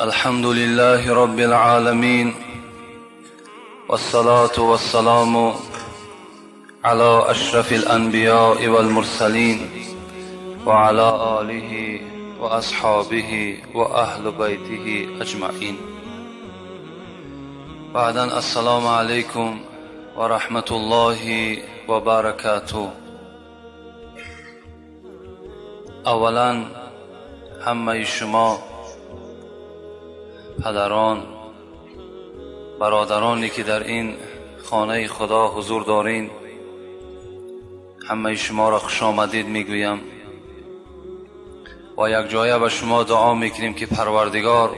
الحمد لله رب العالمين والصلاة والسلام على أشرف الأنبياء والمرسلين وعلى آله وأصحابه وأهل بيته أجمعين. بعدا السلام عليكم ورحمة الله وبركاته. اولا همه شما پدران، برادرانی که در این خانه خدا حضور دارین، همه شما را خوش آمدید میگویم و یک جایه به شما دعا میکنیم که پروردگار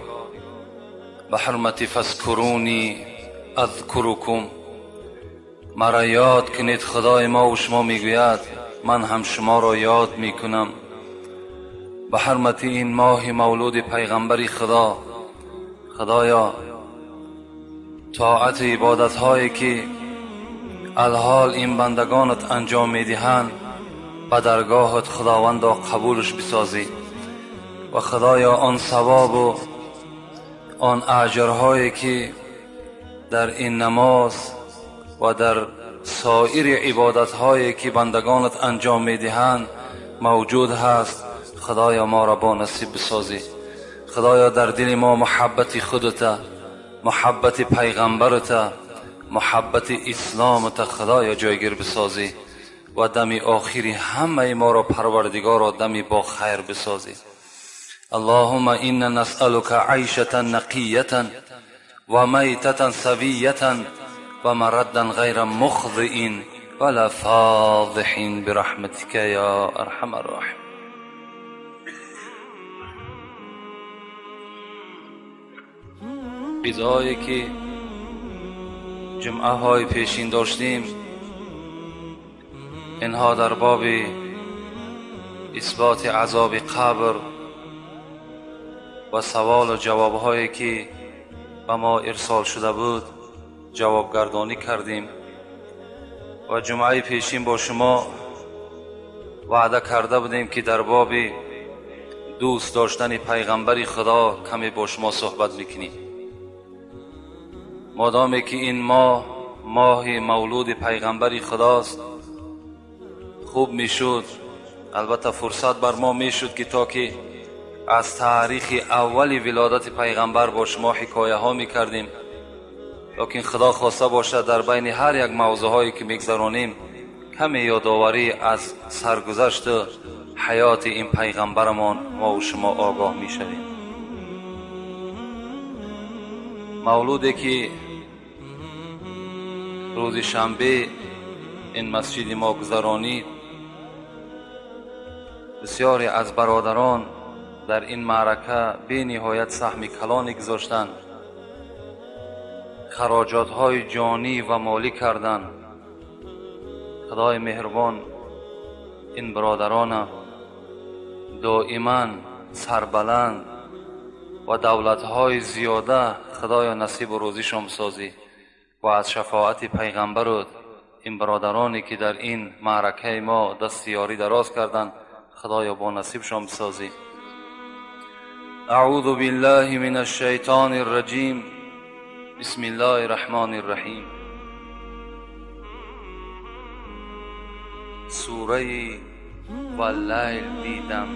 به حرمت فذکرونی اذکرکم مرا یاد کنید. خدای ما و شما میگوید من هم شما را یاد میکنم. به حرمت این ماه مولود پیغمبر خدا، خدایا طاعت عبادت هایی که الحال این بندگانت انجام میدهند به درگاهت خداوندا قبولش بسازی و خدایا آن ثواب و آن اجرهایی که در این نماز و در سایر عبادت هایی که بندگانت انجام میدهند موجود هست، خدایا ما را با نصیب بسازی. خدایا در دل ما محبت خودت، محبت پیغمبرت، محبت اسلامت خدایا جایگیر بسازی و دم آخری همه ما را پروردگارا دمی با خیر بسازی. اللهم انا نسألك عیشة نقیة و میتة سویة و مردا غیر مخزئ ولا فاضح برحمتك یا ارحم الراحمین. غذایی که جمعه های پیشین داشتیم، اینها در باب اثبات عذاب قبر و سوال و جواب هایی که به ما ارسال شده بود جواب گردانی کردیم و جمعه پیشین با شما وعده کرده بودیم که در باب دوست داشتن پیغمبر خدا کمی با شما صحبت میکنیم. مادامی که این ماه ماه مولود پیغمبر خداست، خوب میشد، البته فرصت بر ما میشد که تا که از تاریخ اول ولادت پیغمبر با شما حکایه ها میکردیم، لیکن خدا خواسته باشد در بین هر یک موضوع هایی که میگذرانیم کمی یادآوری از سرگذشت حیات این پیغمبرمان ما و شما آگاه میشویم. مولودی که روز شنبه این مسجد ما گذرانید، بسیاری از برادران در این معرکه بی نهایت سهم کلانی گذاشتند، خراجات های جانی و مالی کردند. خدای مهربان این برادران دائما سربلند و دولت‌های زیاده خدایا نصیب و روزیشان بسازی و از شفاعت پیغمبر این برادرانی که در این معرکه ما دست یاری دراز کردند خدایا با نصیبشان بسازی. اعوذ بالله من الشیطان الرجیم. بسم الله الرحمن الرحیم. سوره واللیل دیدم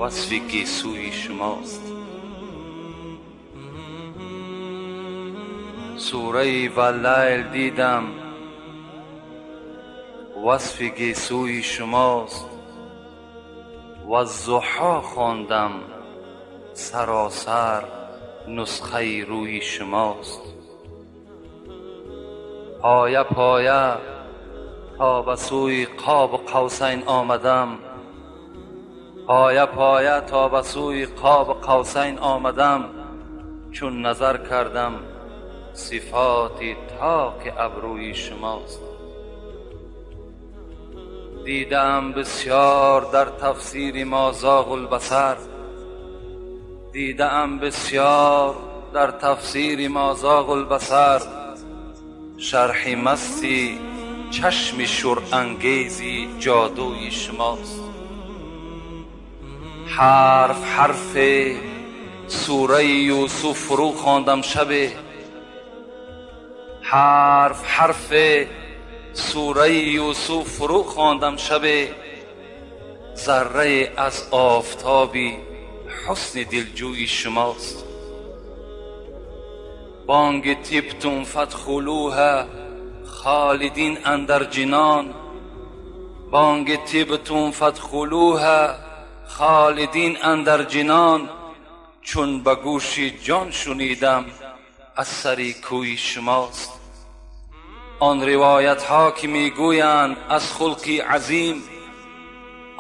وصفی گیسوی شماست. سوره واللیل دیدم وصف گیسوی شماست و الضحی خواندم سراسر نسخه روی شماست. پایه پایه تا به سوی قاب قوسین آمدم، پایه پایه تا به سوی قاب قوسین آمدم، چون نظر کردم صفات تاک ابروی شماست. دیدم بسیار در تفسیر ما زاغ البصر، دیدم بسیار در تفسیر ما زاغ البصر، شرح مستی چشم شورانگیزی جادوی شماست. حرف حرف сураи Юсуф фурӯ хондам шабе, ҳарф ҳарфе сураи Юсуф фурӯ хондам шабе, заррае аз офтоби ҳусни дилҷӯи шумост. Бонги тибтум фадхулуҳа холидин андар ҷинон, бонги тибтум фадхулуҳа холидин андар ҷинон, чун ба гӯши ҷон шунидам аз сари кӯи шумост. Он ривоятҳо ки мегӯянд аз хулқи азим,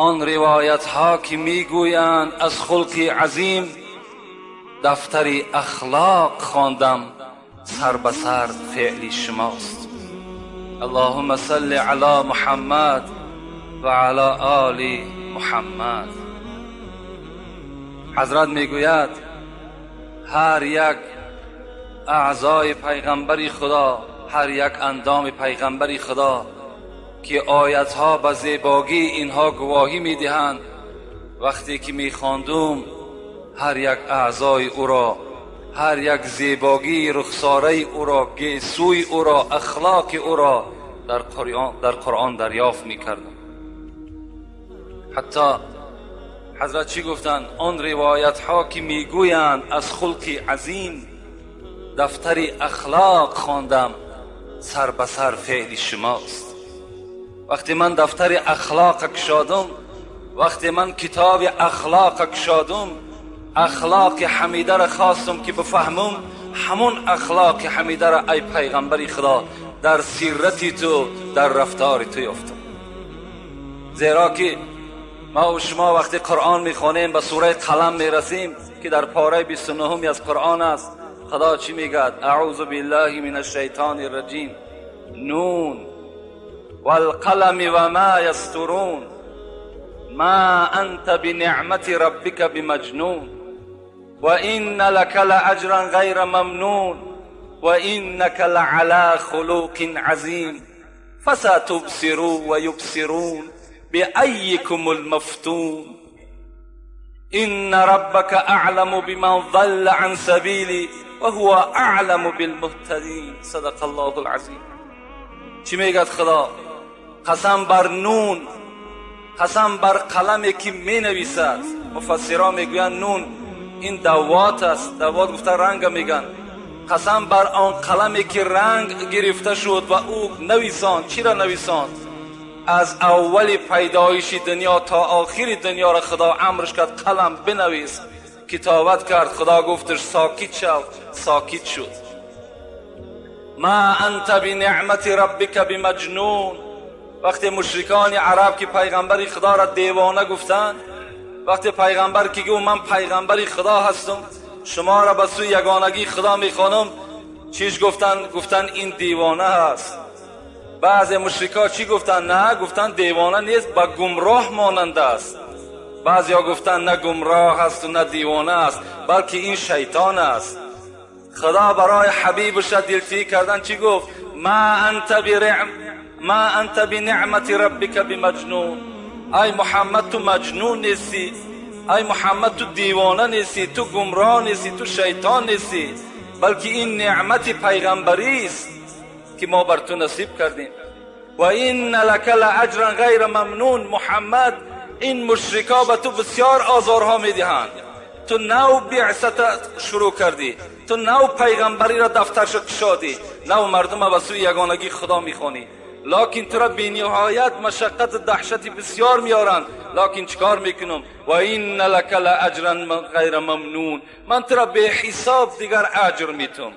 он ривоятҳо ки мегӯянд аз хулқи азим, дафтари ахлоқ хондам сар ба сар феъли шумост. Аллоҳумма салли ала Муҳаммад ва ала оли Муҳаммад. Ҳазрат мегӯяд ҳар як аъзои пайғамбари Худо, ҳар як андоми пайғамбари Худо ки оятҳо ба зебогии инҳо гувоҳӣ медиҳанд, вақте ки мехондум ҳар як аъзои ӯро, ҳар як зебогии рухсораи ӯро, гесӯи ӯро, ахлоқи ӯро дар Қуръон дарёфт мекардам. Ҳатто ҳазрат чӣ гуфтанд? Он ривоятҳо ки мегӯянд аз хулқи азим, дафтари ахлоқ хондам сар ба сар феъли шумост. Вақте ман дафтари ахлоқ кушодум, вақте ман китоби ахлоқ кушодум, ахлоқи ҳамидаро хостум ки бифаҳмум, ҳамон ахлоқи ҳамидаро ай пайғамбари Худо дар сирати ту, дар рафтори ту ёфтам. Зеро ки ма ва шумо вақте Қуръон мехонем ба сураи Қалам мерасем ки дар пораи 29 аз Қуръон аст, Худо чӣ мегӯяд? Аъузу биллаҳи мин ашшайтони рраҷим. Нун валқалами ва ма ястурун ма анта бинеъмати раббика бимаҷнун ва инна лака лааҷран ғайра мамнун ва иннака лаала хулуқин азим фасатубсиру ва юбсирун биаййикум алмафтун инна раббака аъламу биман залла ан сабили ва ҳува аъламу билмуҳтадин. Садақа Аллоҳу алазим. Чӣ мегӯяд Худо? Қасам бар нун, қасам бар қаламе ки менависад. Муфассиро мегӯянд нун ин давот аст, давот гуфта ранга мегӯянд. Қасам бар он қаламе ки ранг гирифта шуд ва ӯ нависонд. Чиро нависонд? Аз аввали пайдоиши дунё то охири дунёро Худо амрш кард қалам бинавис. Китобат кард. Худо гуфташ сокит шав, сокит шуд. Ма анта бинеъмати раббика бимаҷнун. Вақте мушрикони араб ки пайғамбари Худоро девона гуфтанд, вақте пайғамбар ки гуфт ман пайғамбари Худо ҳастам, шуморо ба сӯи ягонагии Худо мехонам, чиш гуфтанд? Гуфтанд ин девона ҳаст. Баъзе мушрикҳо чӣ гуфтанд? На, гуфтанд девона нест, ба гумроҳ монанд аст. Баъзеҳо гуфтанд на гумроҳ ҳасту на девона аст, балки ин шайтон аст. Худо барои ҳабибаша дилтӣ кардан чӣ гуфт? Ма анта бинеъмати раббика бимаҷнун. Ай Муҳаммад, ту маҷнун нестӣ, ай Муҳаммад, ту девона нестӣ, ту гумроҳ нестӣ, ту шайтон нестӣ, балки ин неъмати пайғамбарист ки мо бар ту насиб кардем. Ва инна лака лааҷран ғайра мамнун. Муҳаммад, ин мушрикҳо ба ту бисёр озорҳо медиҳанд. Ту нав биъсата шурӯъ кардӣ, ту нав пайғамбариро дафтарша кушодӣ, нав мардума ба сӯи ягонагии Худо мехонӣ, локин туро бениҳоят машаққату даҳшати бисёр меоранд. Локин чӣ кор мекунам? Ва инна лака лааҷран ғайра мамнун. Ман туро беҳисоб дигар аҷр метум,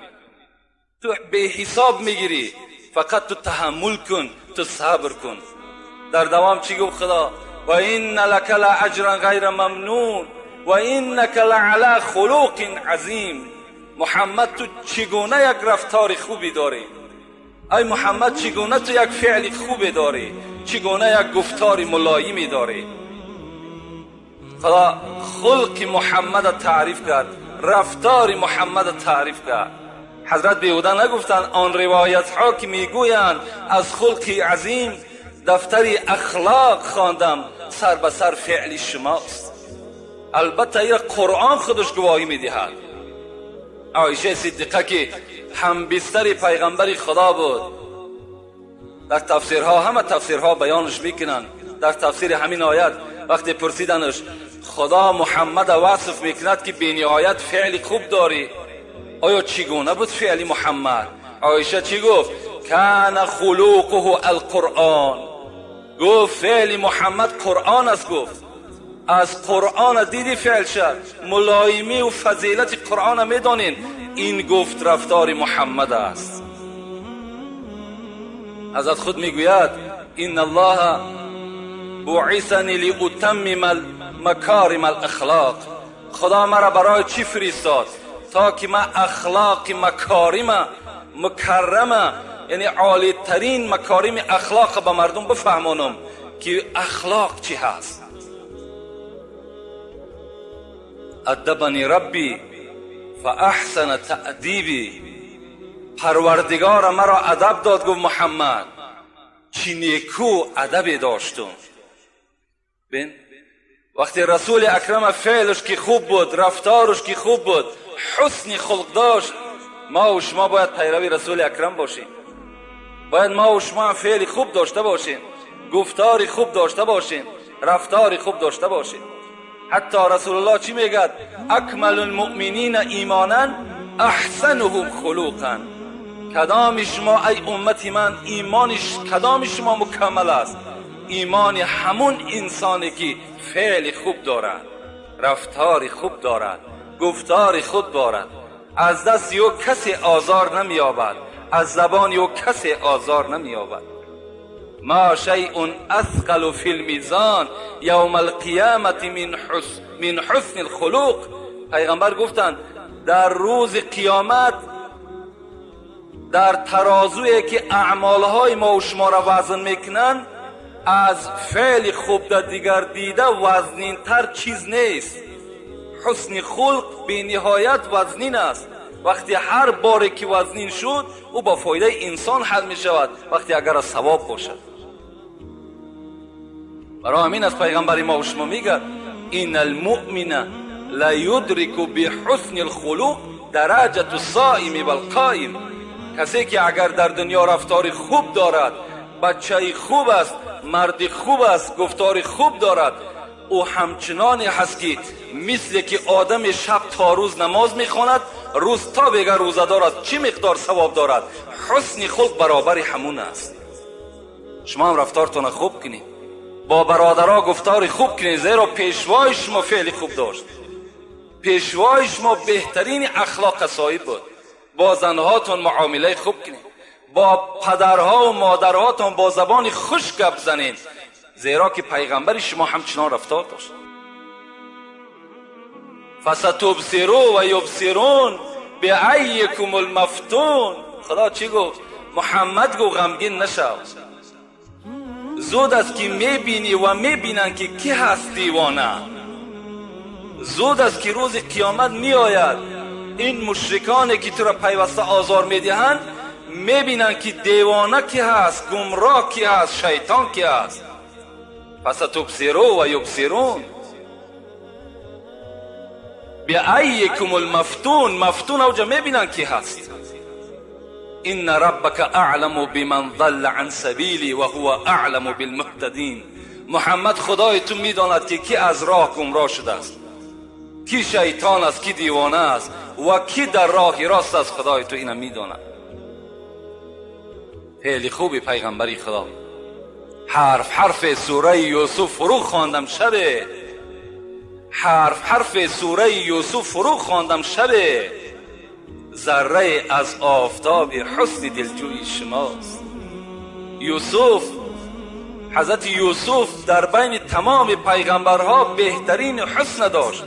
ту беҳисоб мегирӣ, фақат ту таҳаммул кун, ту сабр кун. Дар давом чӣ гуфт Худо? Ва инна лака лааҷран ғайра мамнун ва иннака лаала хулуқин азим. Муҳаммад, ту чӣ гуна як рафтори хубе дорӣ? Ай Муҳаммад, чӣ гуна ту як феъли хубе дорӣ? Чӣ гуна як гуфтори мулоиме дорӣ? Худо хулқи Муҳаммадро таъриф кард, рафтори Муҳаммадро таъриф кард. Ҳазрат беҳуда нагуфтанд он ривоятҳо ки мегӯянд аз хулқи азим, дафтари ахлоқ хондам сар ба сар феъли шумост. Албатта ира Қуръон худаш гувоҳӣ медиҳад. Оиша Сиддиқа ки ҳамбистари пайғамбари Худо буд, дар тафсирҳо ҳама тафсирҳо баёнаш мекунанд. Дар тафсири ҳамин оят вақте пурсиданаш Худо Муҳаммада васф мекунад ки бениҳоят феъли хуб дорӣ, оё чӣ гуна буд феъли Муҳаммад? Оиша чӣ гуфт? Кана хулуқуҳу алқуръон. Гуфт феъли Муҳаммад Қуръон аст. Гуфт аз Қуръона диди феъл шад, мулоимӣ ва фазилати Қуръона медонин. Ин гуфт рафтори Муҳаммад аст. Ҳазрат худ мегӯяд инна Аллоҳа буъисани лиутаммима макорима алахлоқ. Худо маро барои чӣ фиристод? То ки ман ахлоқи макорима мукаррама, яъне олитарин макорими ахлоқ ба мардум бифаҳмонам ки ахлоқ чӣ ҳаст. Адабани рабби фаахсана таъдиби. Парвардигора маро адаб дод, гуфт Муҳаммад, чӣ неку адабе доштум. Бин вақте Расули Акрама феълаш ки хуб буд, рафтораш ки хуб буд, ҳусни хулқ дошт, ма ва шумо бояд пайрави Расули Акрам бошем. Бояд ма ва шумо ҳам феъли хуб дошта бошем, гуфтори хуб дошта бошем, рафтори хуб дошта бошем. Ҳатто Расулуллоҳ чӣ мегӯяд? Акмалу лмуъминина имонан аҳсануҳум хулуқан. Кадоми шумо ай уммати ман имони кадоми шумо мукаммал аст? Имони ҳамун инсоне ки феъли хуб дорад, рафтори хуб дорад, гуфтори худ дорад, аз дасти ӯ касе озор намеёбад, аз забони ӯ касе озор намеёбад. Ма шайъун асқалу фи лмизон явма алқиямати мин ҳусни лхулуқ. Пайғамбар гуфтанд дар рӯзи қиёмат дар тарозуе ки аъмолҳои мо ва шуморо вазн мекунанд, аз феъли хуб дар дигар дида вазнинтар чиз нест. Ҳусни хулқ бениҳоят вазнин аст. Вақте ҳар боре ки вазнин шуд, ӯ ба фоидаи инсон ҳал мешавад, вақте агар аз савоб бошад. Барои ҳамин аз пайғамбари мо ва шумо мегӯяд инна алмуъмина ла юдрику биҳусни лхулуқ дараҷату соими валқоим. Касе ки агар дар дунё рафтори хуб дорад, бачаи хуб аст, марди хуб аст, гуфтори хуб дорад, ӯ ҳамчуноне ҳаст ки мисле ки одами шаб то рӯз намоз мехонад, рӯз то бега рӯза дорад, чӣ миқдор савоб дорад? Ҳусни хулқ баробари ҳамун аст. Шумо ҳам рафтортонро хуб кунед, бо бародаро гуфтори хуб кунед, зеро пешвои шумо феъли хуб дошт, пешвои шумо беҳтарини ахлоқа соҳиб буд. Бо занҳотон муомилаи хуб кунед, бо падарҳо ва модарҳотон бо забони хуш гап занед, зеро ки пайғамбари шумо ҳамчунон рафтор дошт. Фасатубсиру ва юбсирун биаййикум алмафтун. Худо чӣ гуфт? Муҳаммад гуфт ғамгин нашав, зуд аст ки мебинӣ ва мебинанд ки кӣ ҳаст девона. Зуд аст ки рӯзи қиёмат меояд, ин мушриконе ки туро пайваста озор медиҳанд мебинанд ки девона кӣ ҳаст, гумроҳ кӣ ҳаст, шайтон кӣ ҳаст. Фасатубсиру ва юбсирун биаййикум алмафтун. Мафтун авҷа мебинанд ки ҳаст. Инна раббака аъламу биман залла ан сабили ва ҳува аъламу билмуҳтадин. Муҳаммад, Худои ту медонад ки кӣ аз роҳ гумроҳ шудааст, кӣ шайтон аст, кӣ девона аст ва кӣ дар роҳи рост аст. Худои ту ина медонад. Феъли хуби пайғамбари Худо. Ҳарф ҳарфи сураи Юсуф фурӯ хондам шабе, ҳарф ҳарфи сураи Юсуф фурӯ хондам шабе, заррае аз офтоби ҳусни дилҷӯи шумост. Юсуф, ҳазрати Юсуф дар байни тамоми пайғамбарҳо беҳтарин ҳусна дошт.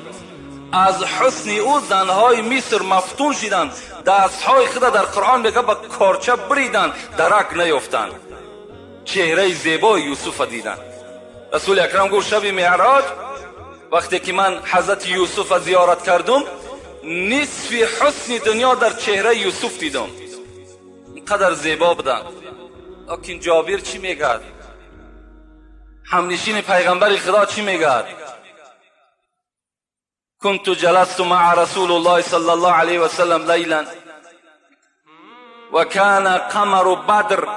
Аз ҳусни ӯ занҳои Миср мафтун шиданд, дастҳои худа дар Қуръон мегӯяд ба корча буриданд, дарак наёфтанд. Чеҳраи зебои Юсуфа диданд. Расули Акрам гуфт шаби Меъроҷ вақте ки ман ҳазрати Юсуфа зиёрат кардум, нисфи ҳусни дунё дар чеҳраи Юсуф дидум. Ин қадар зебо буданд. Локин Ҷобир чӣ мегӯяд? Ҳамнишини пайғамбари Худо чӣ мегӯяд? كنت جلست مع رسول الله صلى الله عليه وسلم ليلا وكان قمر بدر.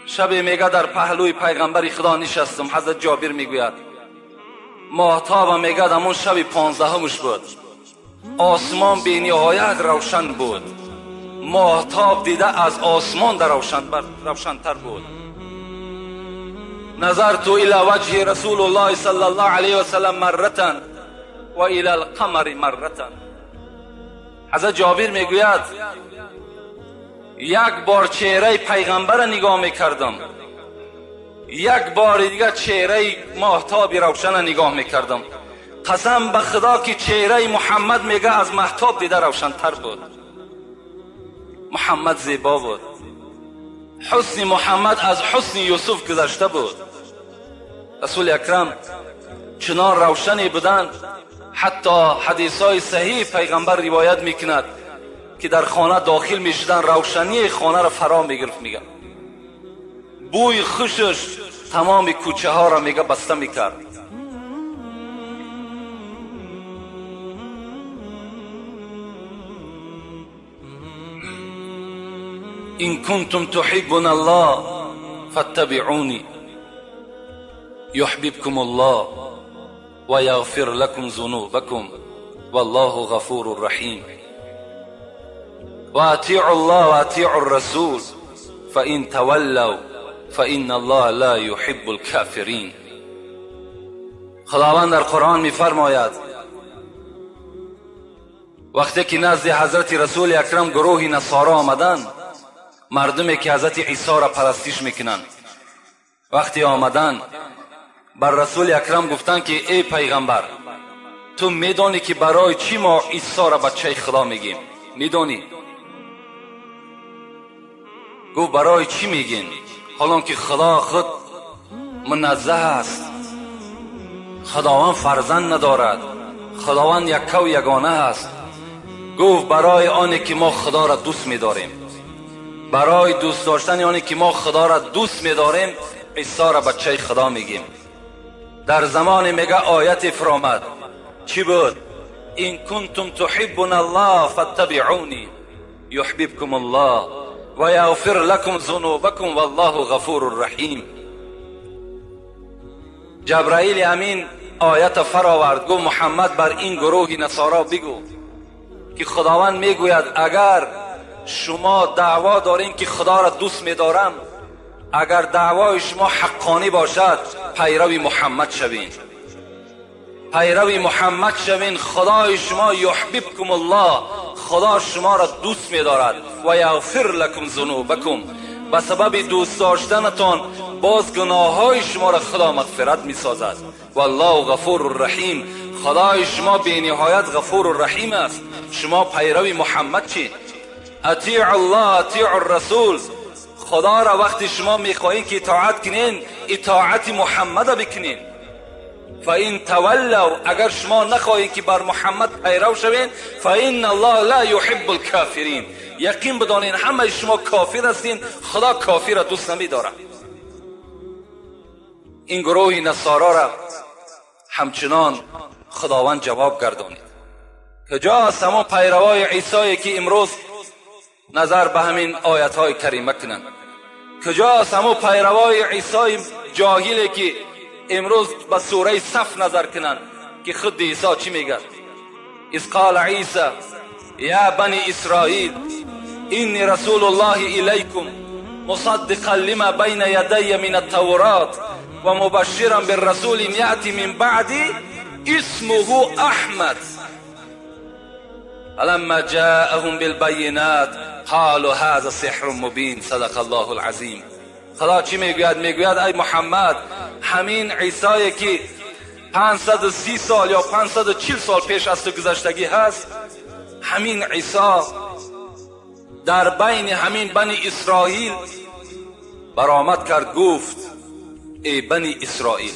شب میگه در پهلوی پیغمبر خدا نشستم. حضرت جابر میگوید ماهتاب میگه همون شب 15 بود، آسمان بی نهایت روشن بود، ماهتاب دیده از آسمان در روشنتر بود. نظرت الى وجه رسول الله صلى الله عليه وسلم مرة و الى القمر مرة. حضرت جابر میگوید یک بار چهره پیغمبر نگاه میکردم، یک بار دیگه چهره ماهتاب روشن نگاه میکردم. قسم به خدا که چهره محمد میگه از ماهتاب دیده روشنتر بود. محمد زیبا بود، حسن محمد از حسن یوسف گذشته بود. رسول اکرم چنان روشنی بودند، حتی حدیث های صحیح پیغمبر روایت میکند که در خانه داخل میشدن روشنی خانه را فرا میگرفت. میگه بوی خوشش تمام کوچه ها را میگه بسته میکرد. إن كنتم تحبون الله فاتبعوني يحببكم الله ويغفر لكم ذنوبكم والله غفور رحيم. وأطيعوا الله وأطيعوا الرسول فإن تولوا فإن الله لا يحب الكافرين. خداوند در قرآن می‌فرماید وقتی که نزد حضرت رسول اکرم گروه نصارا آمدند، مردمی که حضرت عیسی را پرستش میکنند، وقتی آمدن بر رسول اکرم گفتند که ای پیغمبر، تو میدانی که برای چی ما عیسی را بچه خدا میگیم؟ میدانی؟ گفت برای چی میگین؟ حالان که خدا خود منزه است، خداوند فرزند ندارد، خداوند یکه و یگانه است. گفت برای آنی که ما خدا را دوست میداریم، برای دوست داشتن یعنی که ما خدا را دوست می‌داریم عیسی را بچه خدا میگیم. در زمان میگه آیت فرامد چی بود؟ این کنتم تحبون الله فاتبعونی یحببکم الله و یغفر لکم ذنوبکم والله غفور رحیم. جبرائیل امین آیت فراورد، گفت محمد بر این گروه نصارا بگو که خداوند میگوید اگر شما دعوا دارین که خدا را دوست می‌دارم، اگر دعوای شما حقانی باشد پیروی محمد شوین، پیروی محمد شوین، خدای شما یحببکم الله، خدا شما را دوست می‌دارد و یغفر لکم ذنوبکم، به سبب دوست داشتنتان باز گناههای شما را خدا مغفرت می‌سازد. والله غفور رحیم، خدای شما بی نهایت غفور رحیم است. شما پیروی محمد چین. اطیع الله اطیع الرسول، خدا را وقتی شما میخواهید که اطاعت کنین اطاعت محمد را بکنین. فإن تولوا، اگر شما نخواهید که بر محمد پیرو شوین، فإن الله لا يحب الكافرین، یقین بدانین همه شما کافر هستین، خدا کافر را دوست نمیدارد. این گروه نصارا را همچنان خداوند جواب گردانید. کجاست همان پیروای عیسی که امروز نظر به همین آیت های کریمه کنند؟ کجاست همون پیروای عیسی جاهلی که امروز به سوره صف نظر کنند که خود عیسی چی میگه؟ اذ قال عیسی یا بنی اسرائیل انی رسول الله الیکم مصدقا لما بین یدی من التورات و مبشرا بالرسول یأتی من بعدی اسمه احمد فلما جاءهم بالبینات قالوا هذا سحر مبین صدق الله العظیم. خدا چی میگوید؟ میگوید ای محمد، همین عیسی که 530 سال یا 540 سال پیش از تو گذشتگی هست، همین عیسی در بین همین بنی اسرائیل برآمد کرد، گفت ای بنی اسرائیل،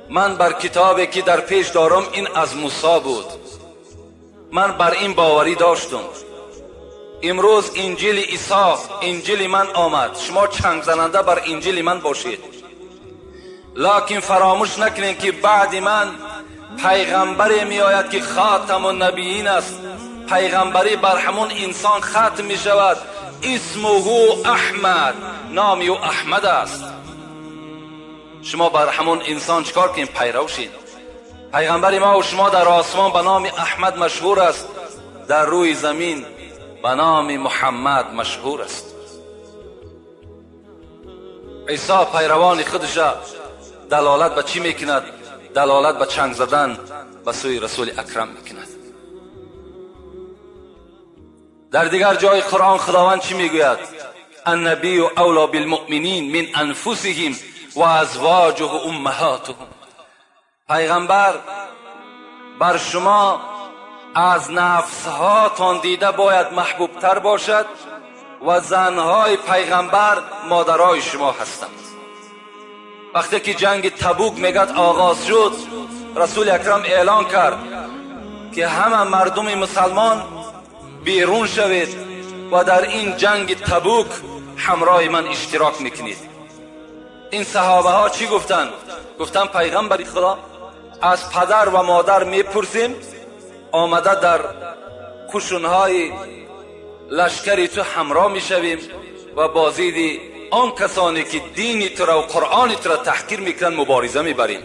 من بر کتابی که در پیش دارم این از موسی بود، من بر این باوری داشتم، امروز انجیل عیسی انجیل من آمد، شما چنگ زننده بر انجیل من باشید. Лакин фаромӯш накунед, ки баъди ман пайғамбаре меояд, ки хатаму набиин аст. Пайғамбарӣ бар ҳамон инсон хатм мешавад. Исмуҳу Аҳмад, номи ӯ Аҳмад аст. Шумо бар ҳамон инсон чикор кунед? Пайрав шед. Пайғамбари мо ва шумо дар осмон ба номи Аҳмад машҳур аст, дар рӯи замин ба номи Муҳаммад машҳур аст. Исо пайравони худша далолат ба чӣ мекунад? Далолат ба чанг задан ба сӯи Расули Акрам мекунад. Дар дигар ҷои Қуръон Худованд чӣ мегӯяд? Аннабию авло билмуъминин мин анфусиҳим ва азвоҷуҳу уммаҳотуҳум. Пайғамбар бар шумо аз нафсҳотон дида бояд маҳбубтар бошад ва занҳои пайғамбар модарои шумо ҳастанд. Вақте ки ҷанги Табук мегӯяд оғоз шуд, Расули Акрам эълон кард, ки ҳама мардуми мусалмон берун шавед ва дар ин ҷанги Табук ҳамроҳи ман иштирок мекунед. Ин саҳобаҳо чӣ гуфтанд? Гуфтанд: пайғамбари Худо, аз падар ва модар мепурсем, омада дар қушунҳои лашкари ту ҳамроҳ мешавем ва бо зидди он касоне ки дини туро ва Қуръони туро таҳқир мекунанд мубориза мебарем.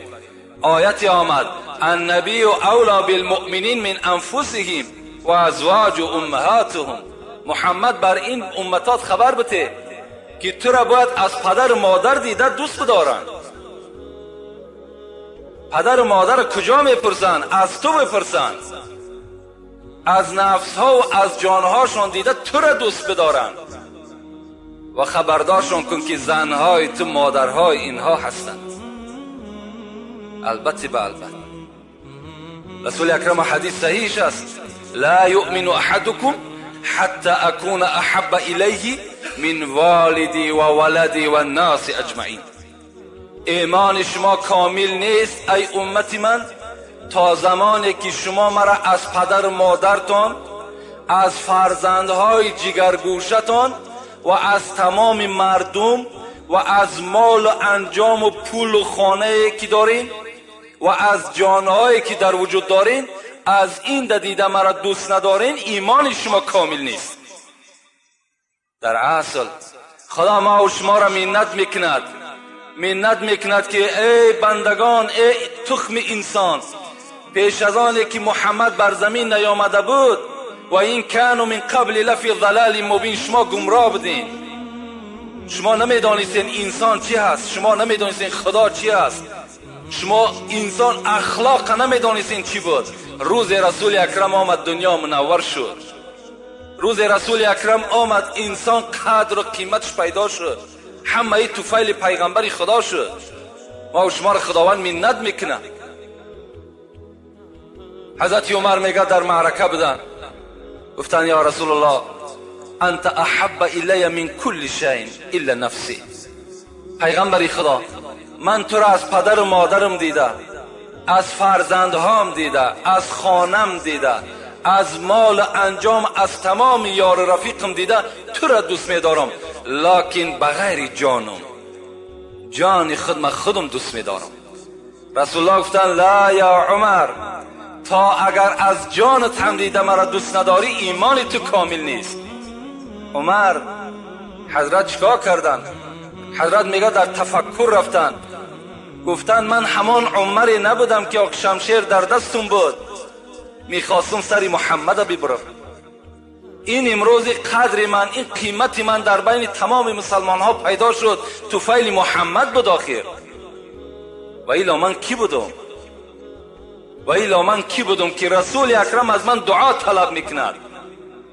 Ояте омад: аннабию авло билмуъминин мин анфусиҳим ва азвоҷу уммаҳотуҳум. Муҳаммад, бар ин умматот хабар бите, ки туро бояд аз падару модар дида дӯст бидоранд. Падару модар куҷо мепурсанд? Аз ту мепурсанд. Аз нафсҳо ва аз ҷонҳошон дида туро дӯст бидоранд ва хабардоршон кун, ки занҳои ту модарҳои инҳо ҳастанд. Албатта ба албатта Расули Акрам ҳадис саҳиҳш аст: ла юъмину аҳадукум ҳатта акуна аҳабба илайҳи мин волиди ва валади ва наси аҷмаин. Имони шумо комил нест, ай уммати ман, то замоне ки шумо мара аз падару модартон, аз фарзандҳои ҷигаргӯшатон ва аз тамоми мардум ва аз молу анҷому пулу хонае ки дорем ва аз ҷонҳое ки дар вуҷуд дорем, аз ин дида мара дӯст надорен, имони шумо комил нест. Дар асл Худо ма ва шуморо миннат мекунад, миннат мекунад, ки эй бандагон, эй тухми инсон, пеш аз оне ки Муҳаммад бар замин наёмада буд, ва ин кану мин қабли лафи залали мубин, шумо гумроҳ будем. Шумо намедонистен инсон чӣ ҳаст, шумо намедонистен Худо чӣ ҳаст, шумо инсон ахлоқа намедонистен чӣ буд. Рӯзе Расули Акрам омад, дунё мунаввар шуд. Рӯзе Расули Акрам омад, инсон қадру қиматаш пайдо шуд. Ҳамаи туфайли пайғамбари Худо шуд. Ма шуморо Худованд миннат мекунад. Ҳазрати Умар мегӯяд, дар маърака буданд, гуфтанд: ё Расулуллоҳ, анта аҳабба илая мин кулли шайин илла нафси. Пайғамбари Худо, ман туро аз падару модарам дида, аз фарзандҳом дида, аз хонам дида, аз молу анҷом, аз тамоми ёру рафиқам дида туро дӯст медорам, локин ба ғайри ҷонум, ҷони худ ман худам дӯст медорам. Расулуллоҳ гуфтанд: ла я Умар, то агар аз ҷонат ҳам дида маро дӯст надорӣ, имони ту комил нест. Умар ҳазрат чикор карданд? Ҳазрат мегӯяд, дар тафаккур рафтанд, гуфтанд: ман ҳамон Умаре набудам, ки шамшер дар дастум буд, мехостум сари Муҳаммада бибурам. Ин имрӯзи қадри ман, ин қимати ман дар байни тамоми мусалмонҳо пайдо шуд, туфайли Муҳаммад буд охир. Ва ило ман кӣ будум? Ва ило ман кӣ будум, ки Расули Акрам аз ман дуо талаб мекунад?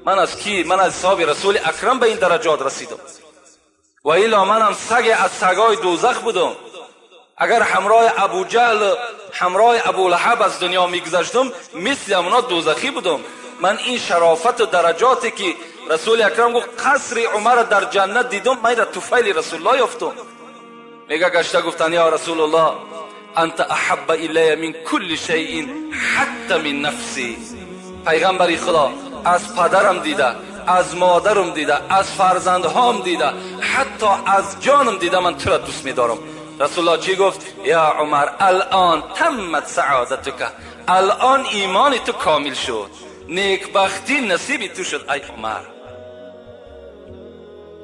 Ман аз кӣ? Ман аз ҳисоби Расули Акрам ба ин дараҷот расидам. Ва ило манам саге аз сагои дӯзах будум. Агар ҳамроҳи Абуҷаҳл, ҳамроҳи Абулаҳаб аз дунё мегузаштум, мисли ҳамоно дӯзахӣ будум. Ман ин шарофату дараҷоте ки Расули Акрам гуфт қасри Умарро дар ҷаннат дидум, ман инро туфайли Расулуллоҳ ёфтум. Мега гашта гуфтанд: ё Расулуллоҳ, анта аҳабба илая мин кулли шайин ҳатта мин нафси. Пайғамбари Худо, аз падарам дида, аз модарам дида, аз фарзандҳом дида, ҳатто аз ҷонам дида ман туро дӯст медорам. رسول الله چی گفت؟ یا عمر الان تمت سعادتک، الان ایمان تو کامل شد، نیکبختی نصیب تو شد ای عمر.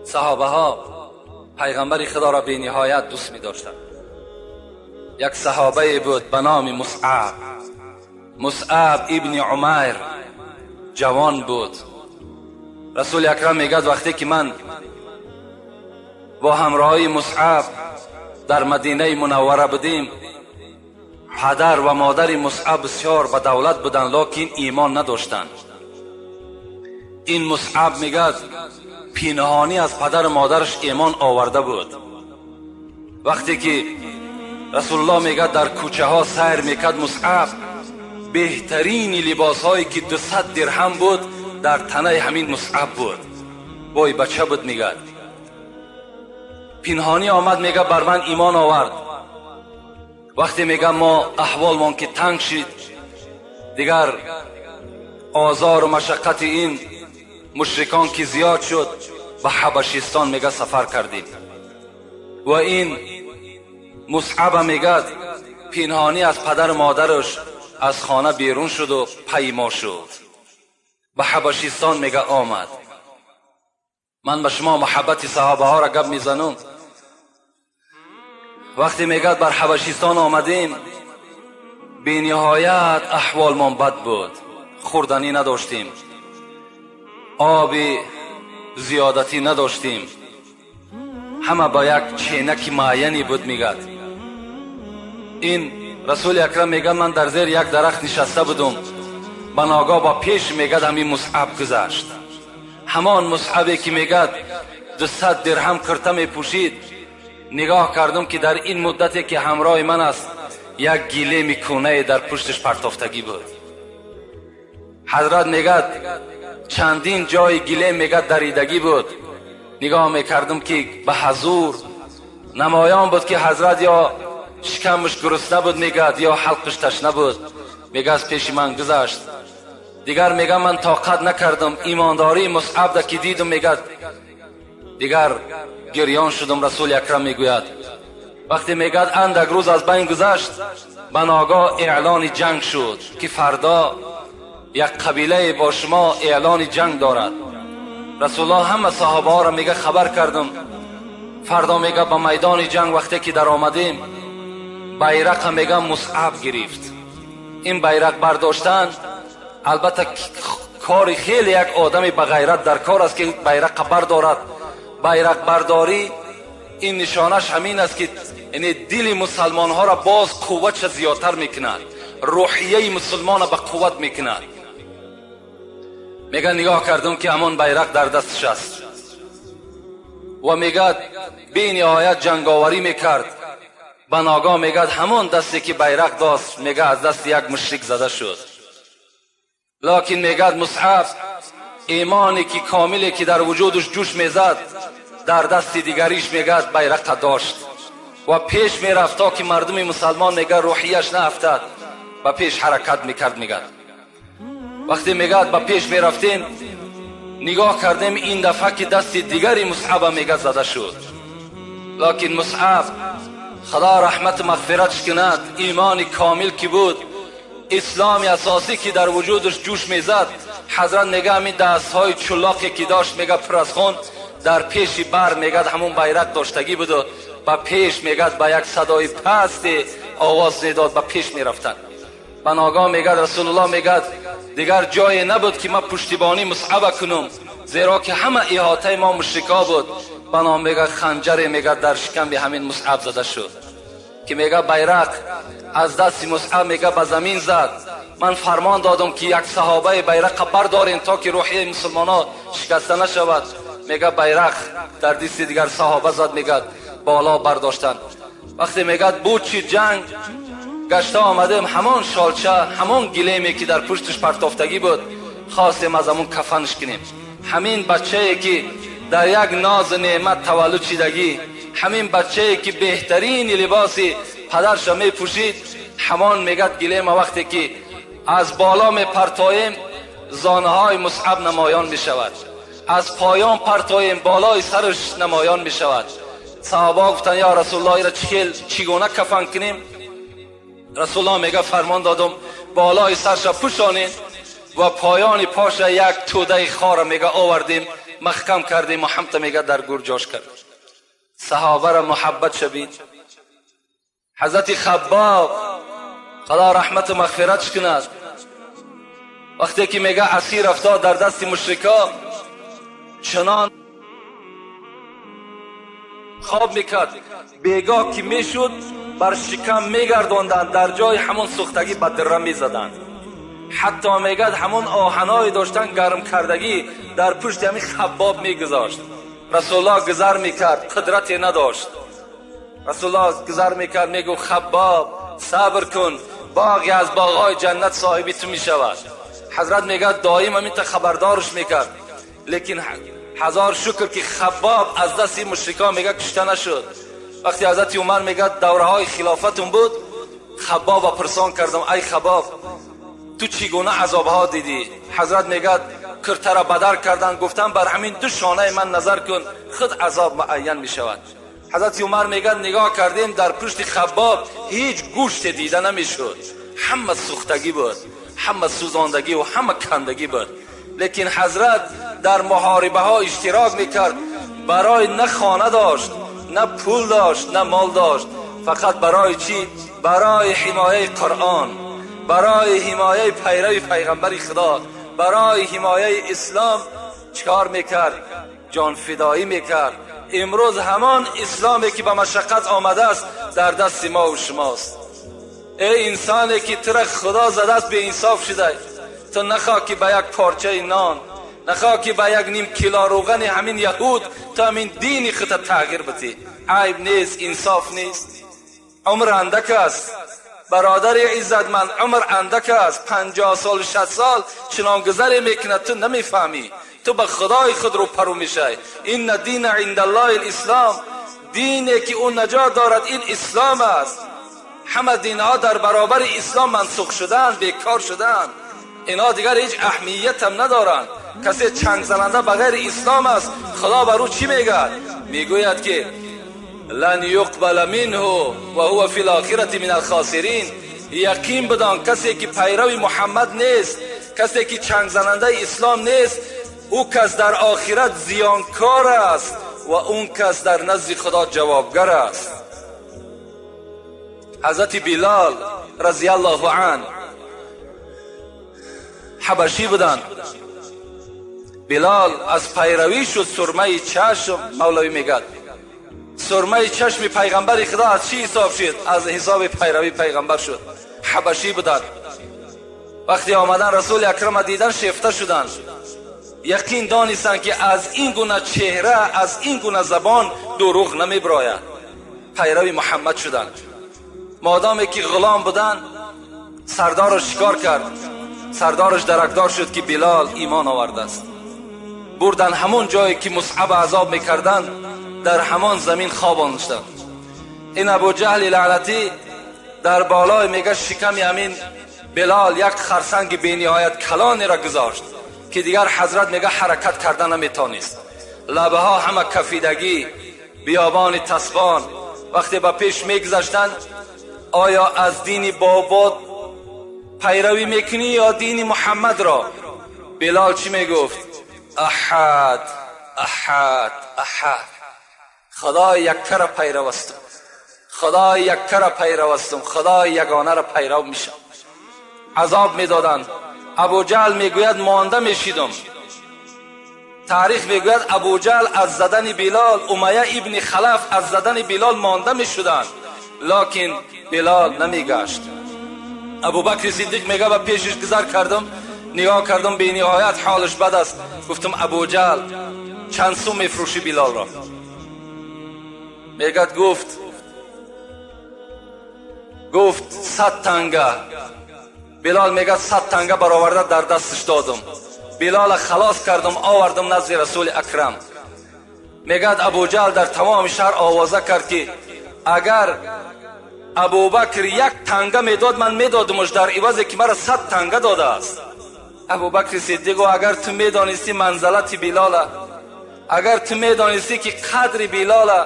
صحابه ها پیغمبر خدا را به نهایت دوست می داشتند. یک صحابه بود به نام مصعب، مصعب ابن عمیر، جوان بود. رسول اکرم میگد وقتی که من با همراهی مصعب در مدینه منوره بودیم، پدر و مادر مصعب بسیار به دولت بودند، لکن ایمان نداشتند. این مصعب میگد پینهانی از پدر و مادرش ایمان آورده بود. وقتی که رسول الله میگد در کوچه ها سیر میکرد، مصعب بهترین لباس هایی که 200 درهم بود در تنه همین مصعب بود. وای بچه بود. میگد پینهانی آمد، میگه بر من ایمان آورد. وقتی میگه ما احوالمان که تنگ شد، دیگر آزار و مشقت این مشرکان که زیاد شد، به حبشستان میگه سفر کردیم و این مصعب میگه پینهانی از پدر و مادرش از خانه بیرون شد و پیما شد، به حبشستان میگه آمد. من به شما محبت صحابه ها را گپ میزنم. وقتی میگه بر حبشستان آمدیم، بی نهایت احوالمان بد بود، خوردنی نداشتیم، آب زیادتی نداشتیم، همه با یک چینک معینی بود. میگد این رسول اکرم میگه من در زیر یک درخت نشسته بودم، به ناگاه با پیش میگد همین مصعب گذشت. همان مصعبی که میگد 200 درهم کرته میپوشید. نگاه کردم که در این مدتی که همراه من است، یک گیله میکونه در پشتش پرتافتگی بود. حضرت میگد چندین جای گیله میگد دریدگی بود. نگاه میکردم که به حضور نمایان بود که حضرت یا شکمش گرسنه بود میگد یا حلقش تشنه بود. میگه از پیش من گذشت. دیگر میگه من طاقت نکردم، ایمانداری مصعب ده که دیدم، میگد دیگر گریان شدم. رسول اکرم میگوید وقتی میگد اندک روز از بین گذشت، به ناگاه اعلان جنگ شد که فردا یک قبیله با شما اعلان جنگ دارد. رسول الله همه صحابه ها را میگه خبر کردم، فردا میگه به میدان جنگ وقتی که در آمدیم، بیرق میگه مصعب گرفت. این بیرق برداشتن البته کار خیلی یک آدمی به غیرت در کار است که بیرق بردارد. بیرق برداری این نشانش همین است که یعنی دل مسلمان ها را باز قوتش زیادتر میکند، روحیه مسلمان را به قوت میکند. میگه نگاه کردم که همان بیرق در دستش است و میگه بی نهایت جنگاوری میکرد. به ناگاه میگه همان دستی که بیرق داشت، میگه از دست یک مشرک زده شد. لکن میگه مصعب ایمانی که کاملی که در وجودش جوش میزد، در دست دیگریش میگه بیرق داشت و پیش میرفت تا که مردم مسلمان میگه روحیش نه افتد، به پیش حرکت میکرد. میگه وقتی میگه به پیش میرفتیم، نگاه کردیم این دفعه که دست دیگری مصعب میگه زده شد. لکن مصعب خدا رحمت مغفرتش کند، ایمان کامل که بود، اسلام اساسی که در وجودش جوش میزد، حضرت میگه همین دست های چلاقی که داشت میگه پر از خون، در پیش بر میگه همون بیرق داشتگی بود و به پیش میگه با یک صدای پست آواز میداد، به پیش میرفتن. به ناگاه میگه رسول الله میگه دیگر جای نبود که ما پشتیبانی مصعب کنم، زیرا که همه احاطه ما مشرکا بود. بنا میگه خنجر میگه در شکم به همین مصعب زده شد که میگه بیرق از دست مصعب میگه به زمین زد. من فرمان دادم که یک صحابه بیرق بردارین تا که روحیه مسلمان ها شکسته نشود. میگه بیرق در دست دیگر صحابه زد، میگه بالا برداشتن. وقتی میگه بود چی جنگ گشته آمدیم، همان شالچه، همان گلیمی که در پشتش پرتافتگی بود، خواستیم از همون کفنش کنیم. همین بچه که در یک ناز نعمت تولد شدگی، همین بچه که بهترین لباسی پدرش می پوشید، همان میگد گلیم وقتی که از بالا می پرتاییم، زانه مصعب نمایان می شود، از پایان پرتاییم، بالای سرش نمایان می شود. Саҳоба гуфтанд: ё Расулуллоҳ, иро чигуна кафан кунем? Расулуллоҳ мега: фармон додам болои сарша пӯшонед ва поёни поша як тӯдаи хора мега овардем, маҳкам кардем ва ҳамта мега дар гур ҷош кард. Саҳобара муҳаббат шабид. Ҳазрати Хаббоб, Худо раҳмату мағфиратш кунад, вақте ки мега асир афтод дар дасти мушрикҳо, чунон хоб мекард, бегоҳ ки мешуд бар шикам мегардонданд, дар ҷои ҳамон сӯхтагӣ ба дирра мезаданд. Ҳатто мегӯяд ҳамон оҳаное доштан гарм кардагӣ дар пушти ҳамин Хаббоб мегузошт. Расулуллоҳ гузар мекард, қудрате надошт. Расулуллоҳ гузар мекард, мегуфт: Хаббоб, сабр кун, боғе аз боғҳои ҷаннат соҳиби ту мешавад. Ҳазрат мегӯяд доим ҳаминта хабардорш мекард. Лекин ҳазор шукр ки Хаббоб аз дасти мушрикон мегӯяд кушта нашуд. Вақте ҳазрати Умар мегӯяд давраҳои хилофатун буд, Хаббоба пурсон кардам: ай Хаббоб, ту чӣ гуна азобҳо дидӣ? Ҳазрат мегӯяд киртара бадар карданд, гуфтам бар ҳамин ду шонаи ман назар кун, худ азоб муайян мешавад. Ҳазрати Умар мегӯяд нигоҳ кардем, дар пушти Хаббоб ҳеҷ гӯште дида намешуд, ҳама сӯхтагӣ буд, ҳама сӯзондагӣ ва ҳама кандагӣ буд. Лекин ҳазрат дар муҳорибаҳо иштирок мекард, барои на хона дошт, на пул дошт, на мол дошт, фақат барои чӣ? Барои ҳимояи Қуръон, барои ҳимояи пайрави пайғамбари Худо, барои ҳимояи ислом чикор мекард? Ҷонфидоӣ мекард. Имрӯз ҳамон исломе ки ба машаққат омадааст дар дасти мо ва шумост. Эй инсоне ки тура Худо задааст, беинсоф шудай. Ту нахоҳ ки ба як порчаи нон, нахоҳ ки ба як ним кило рӯғани ҳамин яҳуд ту ҳамин дини худта тағйир бидӣ. Айб нест, инсоф нест. Умр андак аст, бародари иззатманд, умр андак аст. 50 сол, 60 сол чунон гузаре мекунад, ту намефаҳмӣ. Ту ба Худои худ рӯпарӯ мешавӣ. Инна дина индаллоҳи лислом, дине ки ӯ наҷот дорад ин ислом аст. Ҳама динҳо дар баробари ислом мансух шудаанд, бекор шудаанд. Инҳо дигар ҳеҷ аҳамиятам надоранд. Касе чангзананда ба ғайри ислом аст, Худо бар ӯ чӣ мегӯяд? Мегӯяд ки лан юқбала минҳу ва ҳува фи лохирати мин алхосирин. Яқин бидон касе ки пайрави Муҳаммад нест, касе ки чангзанандаи ислом нест, ӯ кас дар охират зиёнкор аст ва он кас дар назди Худо ҷавобгар аст. Ҳазрати Билол разияллоҳу анҳу ҳабашӣ буданд. Билол аз пайравӣ шуд сурмаи чашм. Мавлавӣ мегӯяд сурмаи чашми пайғамбари Худо аз чӣ ҳисоб шуд? Аз ҳисоби пайравии пайғамбар шуд. Ҳабашӣ буданд. Вақте омадан Расули Акрама дидан, шефта шуданд. Яқин донистанд ки аз ин гуна чеҳра, аз ин гуна забон дурӯғ намебирояд. Пайрави Муҳаммад шуданд. Модоме ки ғулом буданд, сардораш чикор кард? Сардораш даракдор шуд ки Билол имон овардааст. Бурдан ҳамон ҷое ки Мусъаб азоб мекарданд, дар ҳамон замин хобоништанд. Ин Абу Ҷаҳли лаънатӣ дар болои мега шиками ҳамин Билол як харсанги бениҳоят калонеро гузошт ки дигар ҳазрат мега ҳаракат карда наметонист. Лабаҳо ҳама кафидагӣ, биёбони тасбон. Вақте ба пеш мегузаштанд, оё аз дини бобот пайравӣ мекунӣ ё дини Муҳаммадро? Билол чӣ мегуфт? Аҳад, аҳад, аҳад. Худои яккара пайравастам, Худои яккара пайравастам, Худои ягонаро пайрав мешам. Азоб медоданд. Абу Ҷаҳл мегӯяд монда мешидам. Таърих мегӯяд Абу Ҷаҳл аз задани Билол, Умайя ибни Халаф аз задани Билол монда мешуданд, локин Билол намегашт. Абубакри Сиддиқ мегӯяд ба пешиш гузар кардам, нигоҳ кардам, бениҳоят ҳолаш бад аст. Гуфтам: Абу Ҷаҳл, чанд сум мефурӯшӣ Билолро? Мегӯяд гуфт 100 танга. Билол мегӯяд 100 танга бароварда дар дасташ додам. Билола халос кардам, овардам назди Расули Акрам. Мегӯяд Абу Ҷаҳл дар тамоми шаҳр овоза кард ки агар Абубакр як танга медод, ман медодамаш дар ивазе ки маро 100 танга додааст. Абубакри Сиддиқ: агар ту медонисти манзалати Билола, агар ту медонисти ки қадри Билола,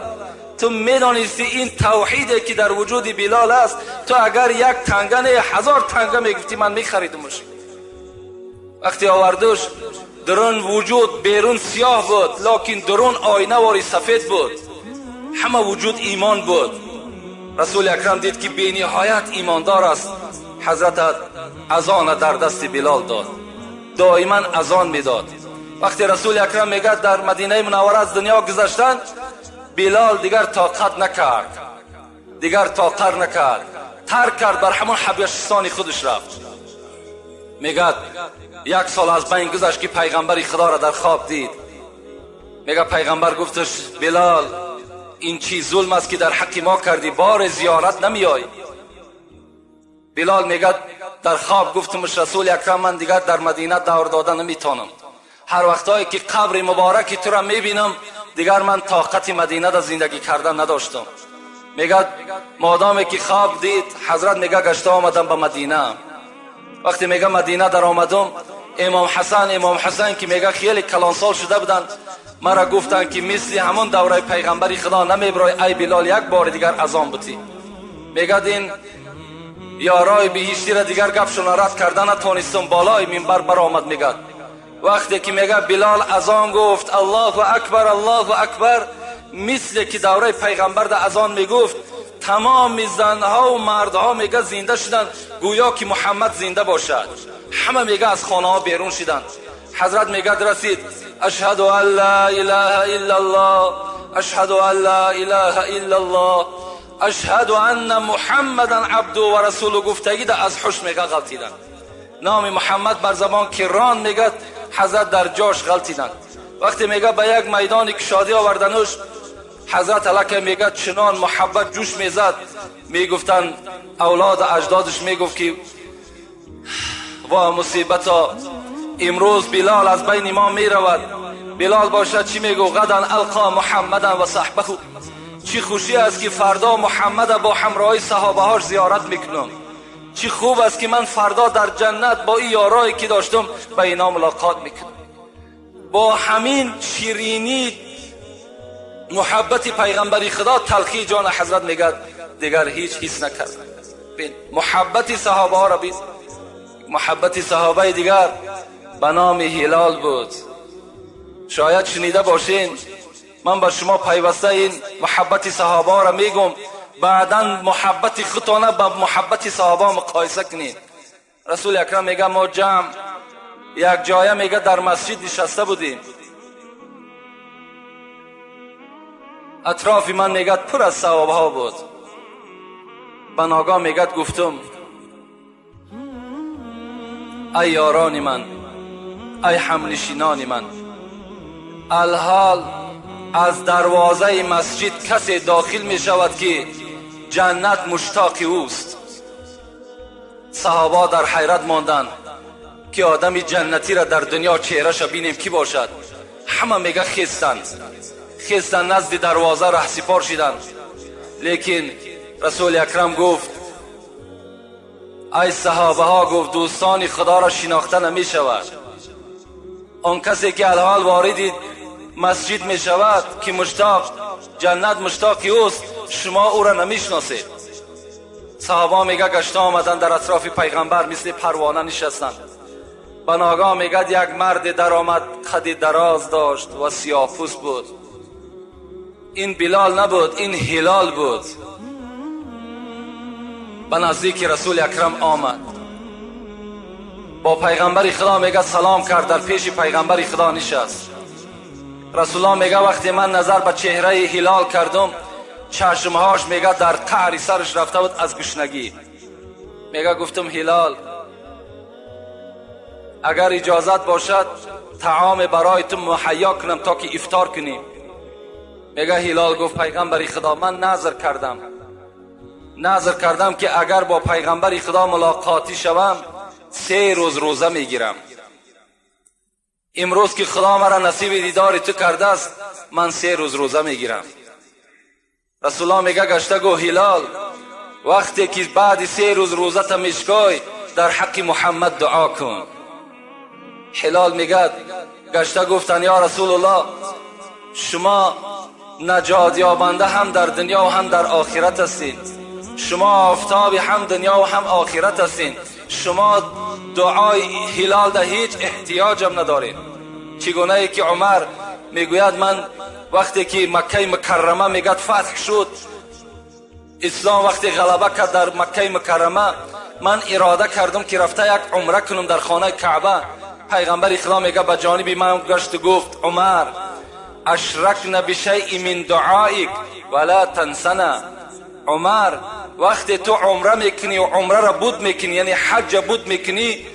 تو میدانستی این توحیده که در وجود بلال است، تو اگر یک تنگه نه 1000 تنگه میگفتی من میخریدمش. وقتی آوردش درون وجود بیرون سیاه بود، لکن درون آینه واری سفید بود، همه وجود ایمان بود. رسول اکرم دید که بی نهایت ایماندار است. حضرت اذان در دست بلال داد، دائما اذان میداد. وقتی رسول اکرم میگه در مدینه منوره از دنیا گذشتند، بلال دیگر طاقت نکرد، دیگر طاقت نکرد، ترک کرد، بر همون حبشستان خودش رفت. میگه یک سال از بین گذشت که پیغمبر خدا را در خواب دید. میگه پیغمبر گفتش بلال این چی ظلم است که در حق ما کردی، بار زیارت نمیای. بلال میگه در خواب گفتمش رسول اکرم من دیگر در مدینه دور داده نمیتونم، هر وقتایی که قبر مبارک تو را میبینم دیگر من طاقت مدینه در زندگی کردن نداشتم. میگه مادامی که خواب دید حضرت میگه گشته آمدم به مدینه. وقتی میگه مدینه در آمدم، امام حسن که میگه خیلی کلانسال شده بودند، مرا گفتند که مثل همون دوره پیغمبری خدا نمیبرای ای بلال، یک بار دیگر اذان بتی. میگه این یارای بهشتی را دیگر گپشون رد کردن نتونستم، بالای منبر برآمد. میگه وقتی که میگه بلال اذان گفت الله اکبر الله اکبر، مثل که دوره پیغمبر در اذان میگفت، تمام زنها و مردها میگه زنده شدن، گویا که محمد زنده باشد. همه میگه از خانه ها بیرون شدن. حضرت میگه رسید اشهد ان لا اله الا الله، اشهد ان لا اله الا الله، اشهد ان محمدا عبده و رسوله. گفتگی ده از حش میگه غلطیدن، نام محمد بر زبان که ران میگه حضرت در جاش غلطیدن. وقتی میگه به یک میدان کشادی آوردنش، حضرت علیه میگه چنان محبت جوش میزد، میگفتن اولاد اجدادش میگفت که وا مصیبتا، امروز بلال از بین ما میرود. بلال باشد چی میگو؟ غدا القا محمدا و صحبه. چی خوشی است که فردا محمد با همراهی صحابه هاش زیارت میکنم. چی خوب است که من فردا در جنت با این یارایی که داشتم به اینا ملاقات میکنم. با همین شیرینی محبت پیغمبری خدا تلخی جان حضرت میگه دیگر هیچ حس نکرد. محبت صحابه ها را بین. محبت صحابه دیگر به نام هلال بود. شاید شنیده باشین، من با شما پیوسته این محبت صحابه ها را میگم، بعدا محبت خودتانه با محبت صحابه مقایسه کنین. رسول اکرم میگه ما جمع یک جایه میگه در مسجد نشسته بودیم، اطراف من میگه پر از صحابه ها بود. بناگاه میگه گفتم ای یاران من، ای همنشینان من، الحال از دروازه مسجد کسی داخل می شود که جنت مشتاق اوست. صحابه در حیرت ماندند که آدم جنتی را در دنیا چهره‌اش بینیم کی باشد. همه میگه خیستند نزد دروازه رهسپار شدند. لیکن رسول اکرم گفت ای صحابه ها، گفت دوستان خدا را شناخته نمی شود. آن کسی که الحال وارد مسجد می شود که مشتاق جنت مشتاق اوست، شما او را نمی شناسید. صحابه میگه گشته آمدن در اطراف پیغمبر مثل پروانه نشستند. بناگاه میگه یک مرد در آمد، قد دراز داشت و سیاه پوست بود. این بلال نبود، این هلال بود. به نزدیک رسول اکرم آمد، با پیغمبر خدا میگه سلام کرد، در پیش پیغمبر خدا نشست. رسول الله میگه وقتی من نظر به چهره هلال کردم، چشمهاش میگه در قعر سرش رفته بود از گشنگی. میگه گفتم هلال اگر اجازت باشد طعام برای تو مهیا کنم تا که افطار کنیم. میگه هلال گفت پیغمبر خدا من نذر کردم که اگر با پیغمبر خدا ملاقاتی شوم 3 روز روزه میگیرم. امروز که خدا مرا نصیب دیدار تو کرده است، من 3 روز روزه میگیرم. رسول الله میگه گشته گو هلال وقتی که بعد 3 روز روزه تا میشکای در حق محمد دعا کن. هلال میگه گشته گفتن یا رسول الله شما نجات یابنده هم در دنیا و هم در آخرت هستین، شما آفتاب هم دنیا و هم آخرت هستین، شما دعای هلال در هیچ احتیاجم ندارین. چگونه ای که عمر میگوید من وقتی که مکه مکرمه میگد فتح شد، اسلام وقتی غلبه کرد در مکه مکرمه، من اراده کردم که رفته یک عمره کنم در خانه کعبه. پیغمبر خدا میگه به جانب من گشت و گفت عمر اشرکنا بشیء من دعائک ولا تنسنا. عمر وقتی تو عمره میکنی و عمره را بود میکنی، یعنی حج بود میکنی،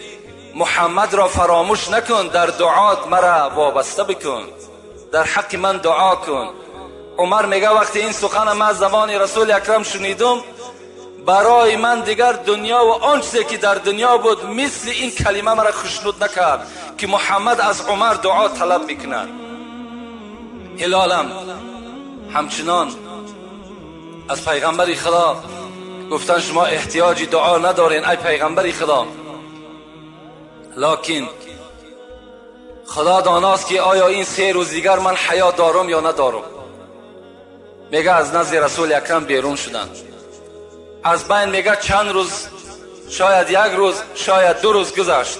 محمد را فراموش نکن، در دعات مرا وابسته بکن، در حق من دعا کن. عمر میگه وقتی این سخن من از زبان رسول اکرم شنیدم، برای من دیگر دنیا و آن چیزی که در دنیا بود مثل این کلمه مرا خوشنود نکرد که محمد از عمر دعا طلب میکند. هلالم همچنان از پیغمبر خدا گفتن شما احتیاجی دعا ندارین ای پیغمبر خدا، لکن خدا داناست که آیا این 3 روز دیگر من حیات دارم یا ندارم. میگه از نزد رسول اکرم بیرون شدن، از بین میگه چند روز، شاید 1 روز شاید 2 روز گذشت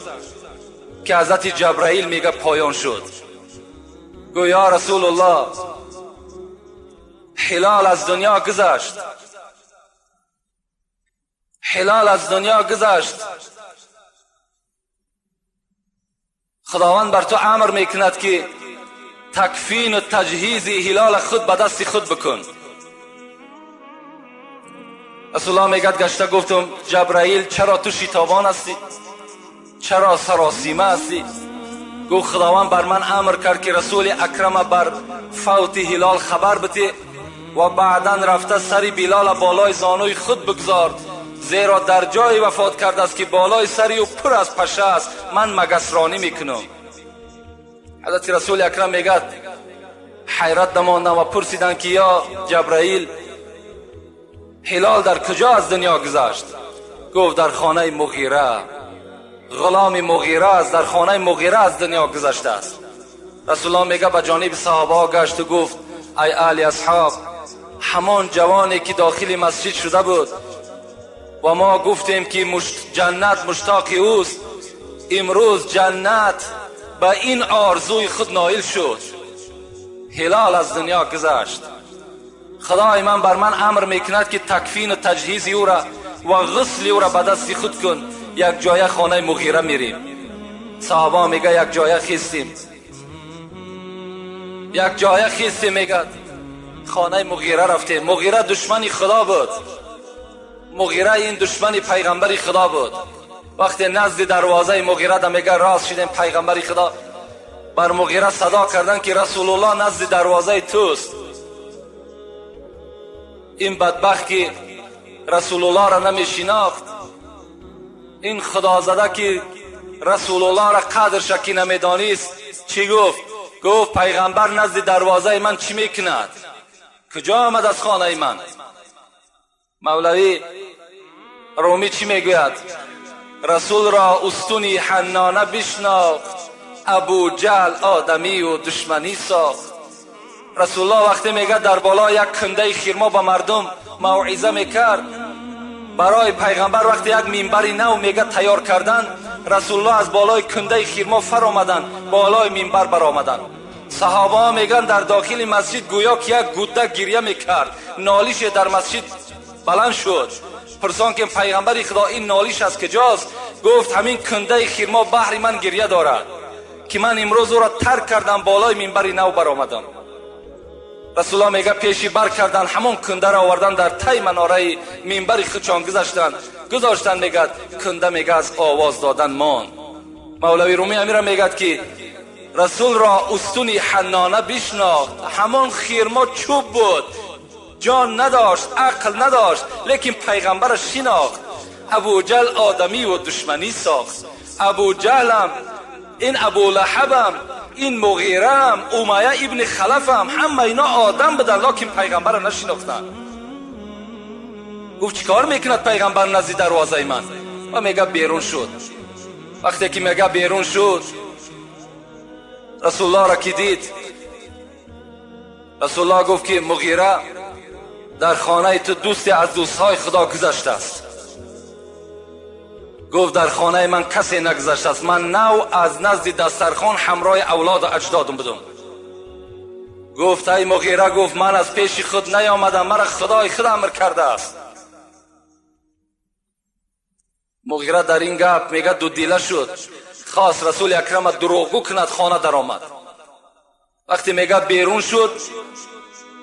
که حضرت جبرائیل میگه پایان شد. گو یا رسول الله هلال از دنیا گذشت، هلال از دنیا گذشت، خداوند بر تو امر میکند که تکفین و تجهیز هلال خود به دست خود بکن. رسول الله میگد گشته گفتم جبرائیل چرا تو شتابان هستی، چرا سراسیمه هستی؟ گفت خداوند بر من امر کرد که رسول اکرم بر فوت هلال خبر بده و بعدا رفته سر بلال بالای زانوی خود بگذارد، زیرا در جای وفات کرده است که بالای سری او پر از پشه است، من مگسرانی میکنم. حضرت رسول اکرم میگد حیرت نماندم و پرسیدن که یا جبرائیل هلال در کجا از دنیا گذشت؟ گفت در خانه مغیره، غلام مغیره است، در خانه مغیره از دنیا گذشته است. رسول الله میگه به جانب صحابه ها گشت و گفت ای اهل اصحاب، همان جوانی که داخل مسجد شده بود و ما گفتیم که جنت مشتاق اوست، امروز جنت به این آرزوی خود نایل شد. هلال از دنیا گذشت. خدای من بر من امر میکند که تکفین و تجهیز او را و غسل او را به دست خود کن. یک جایه خانه مغیره میریم. صحابه میگه یک جایه خیستیم، یک جایه خیستیم، میگه خانه مغیره رفتیم. مغیره دشمنی خدا بود، مغیره این دشمنی پیغمبر خدا بود. وقتی نزد دروازه مغیره ده میگه راست شدیم، پیغمبر خدا بر مغیره صدا کردن که رسول الله نزد دروازه توست. این بدبخت که رسول الله را نمیشناخت، این خدا زده که رسول الله را قدرش که نمیدانست، چی گفت؟ گفت پیغمبر نزد دروازه من چی میکند؟ کجا آمد از خانه من؟ مولوی رومی چی میگوید؟ رسول را استونی حنانه بشناخت، ابو جهل آدمی و دشمنی ساخت. رسول الله وقتی میگه در بالا یک کنده خرما به مردم موعظه میکرد، برای پیغمبر وقتی یک منبر نو میگه تیار کردن، رسول الله از بالای کنده خرما فر آمدن، بالای منبر برآمدن. صحابه ها میگن در داخل مسجد گویا که یک گوده گریه میکرد، نالیش در مسجد بلند شد. پرسان که پیغمبر خدا این نالیش از کجاست؟ گفت همین کنده خرما بحر من گریه دارد که من امروز او را ترک کردم، بالای منبر نو برآمدم. رسول الله میگه پیشی بر کردن، همون کنده را آوردن در تای مناره منبر خودشان گذاشتن. میگه کنده میگه از آواز دادن مان. مولوی رومی امیر میگه که رسول را استونی حنانه بشناخت، همان خرما چوب بود، جان نداشت، عقل نداشت، لیکن پیغمبر شناخت. ابو جهل آدمی و دشمنی ساخت. ابو جهلم، این ابو لهبم، این مغیرم، امیه ابن خلفم، همه اینا آدم بودن، لیکن پیغمبر نشناختن. گفت چیکار میکند پیغمبر نزد دروازه من؟ و میگه بیرون شد. وقتی که میگه بیرون شد، رسول الله را که دید رسول الله گفت که مغیره در خانه تو دوستی از دوستهای خدا گذشته است. گفت در خانه من کسی نگذشته است، من نو از نزد دسترخوان همراه اولاد و اجدادم بودم. گفت ای مغیره، گفت من از پیش خود نیامدم، مرا خدای خود امر کرده است. مغیره در این گپ میگه دو دیله شد، خواست رسول اکرم دروغگو کند، خانه در آمد. وقتی میگه بیرون شد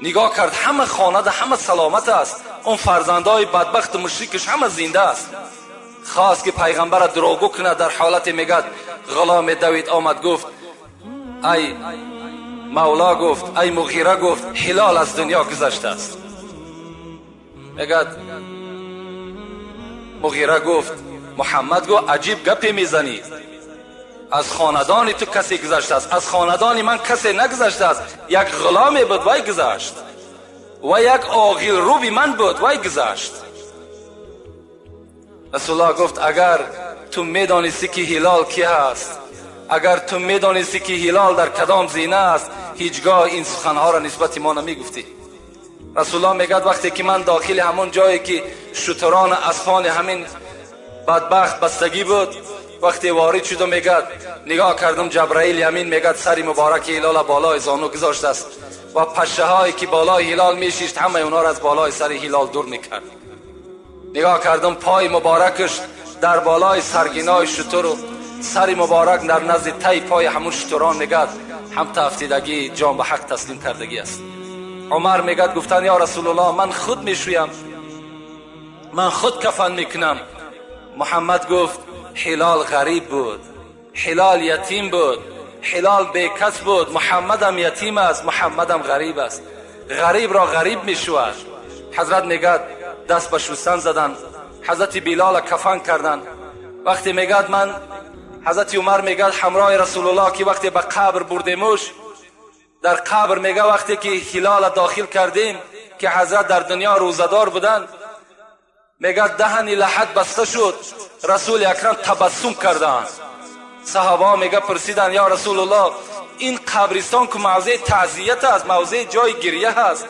نگاه کرد همه خانه ده همه سلامت است، اون فرزندای بدبخت مشرکش همه زنده است. خواست که پیغمبر دروغگو کند، در حالت میگه غلام دوید آمد، گفت ای مولا، گفت ای مغیره، گفت هلال از دنیا گذشته است. میگه مغیره گفت محمد گفت عجیب گپی میزنی، از خاندان تو کسی گذشته است، از خاندان من کسی نگذشته است، یک غلامی بود وای گذشت و یک آغیل روبی من بود وای گذشت. رسول الله گفت اگر تو میدانستی که هلال کی هست، اگر تو میدانستی که هلال در کدام زینه است، هیچگاه این سخنها را نسبت ما نمیگفتی. رسول الله میگد وقتی که من داخل همون جایی که شتران اسپان همین بدبخت بستگی بود، وقتی وارد شدم میگد نگاه کردم جبرائیل یمین میگد سری مبارک هلال بالای زانو گذاشته است و پشه هایی که بالای هلال میشیشت همه اونا را از بالای سر هلال دور میکرد. نگاه کردم پای مبارکش در بالای سرگینای شتر و سری مبارک در نزد تای پای همون شتران میگد هم تافتیدگی جان به حق تسلیم کردگی است. عمر میگد گفتن یا رسول الله من خود میشویم، من خود کفن میکنم. محمد گفت هلال غریب بود، هلال یتیم بود، هلال بیکس بود، محمدم یتیم است، محمدم غریب است، غریب را غریب میشود. حضرت میگد دست به شستن زدن، حضرت بلال کفن کردن. وقتی میگد من حضرت عمر میگد همراه رسول الله که وقتی به قبر بردیمش، در قبر میگه وقتی که هلال داخل کردیم که حضرت در دنیا روزدار بودن، میگه دهن لحد بسته شد، رسول اکرم تبسم کردند. صحابه میگه پرسیدن یا رسول الله این قبرستان که موضع تعزیت است، موضع جای گریه است،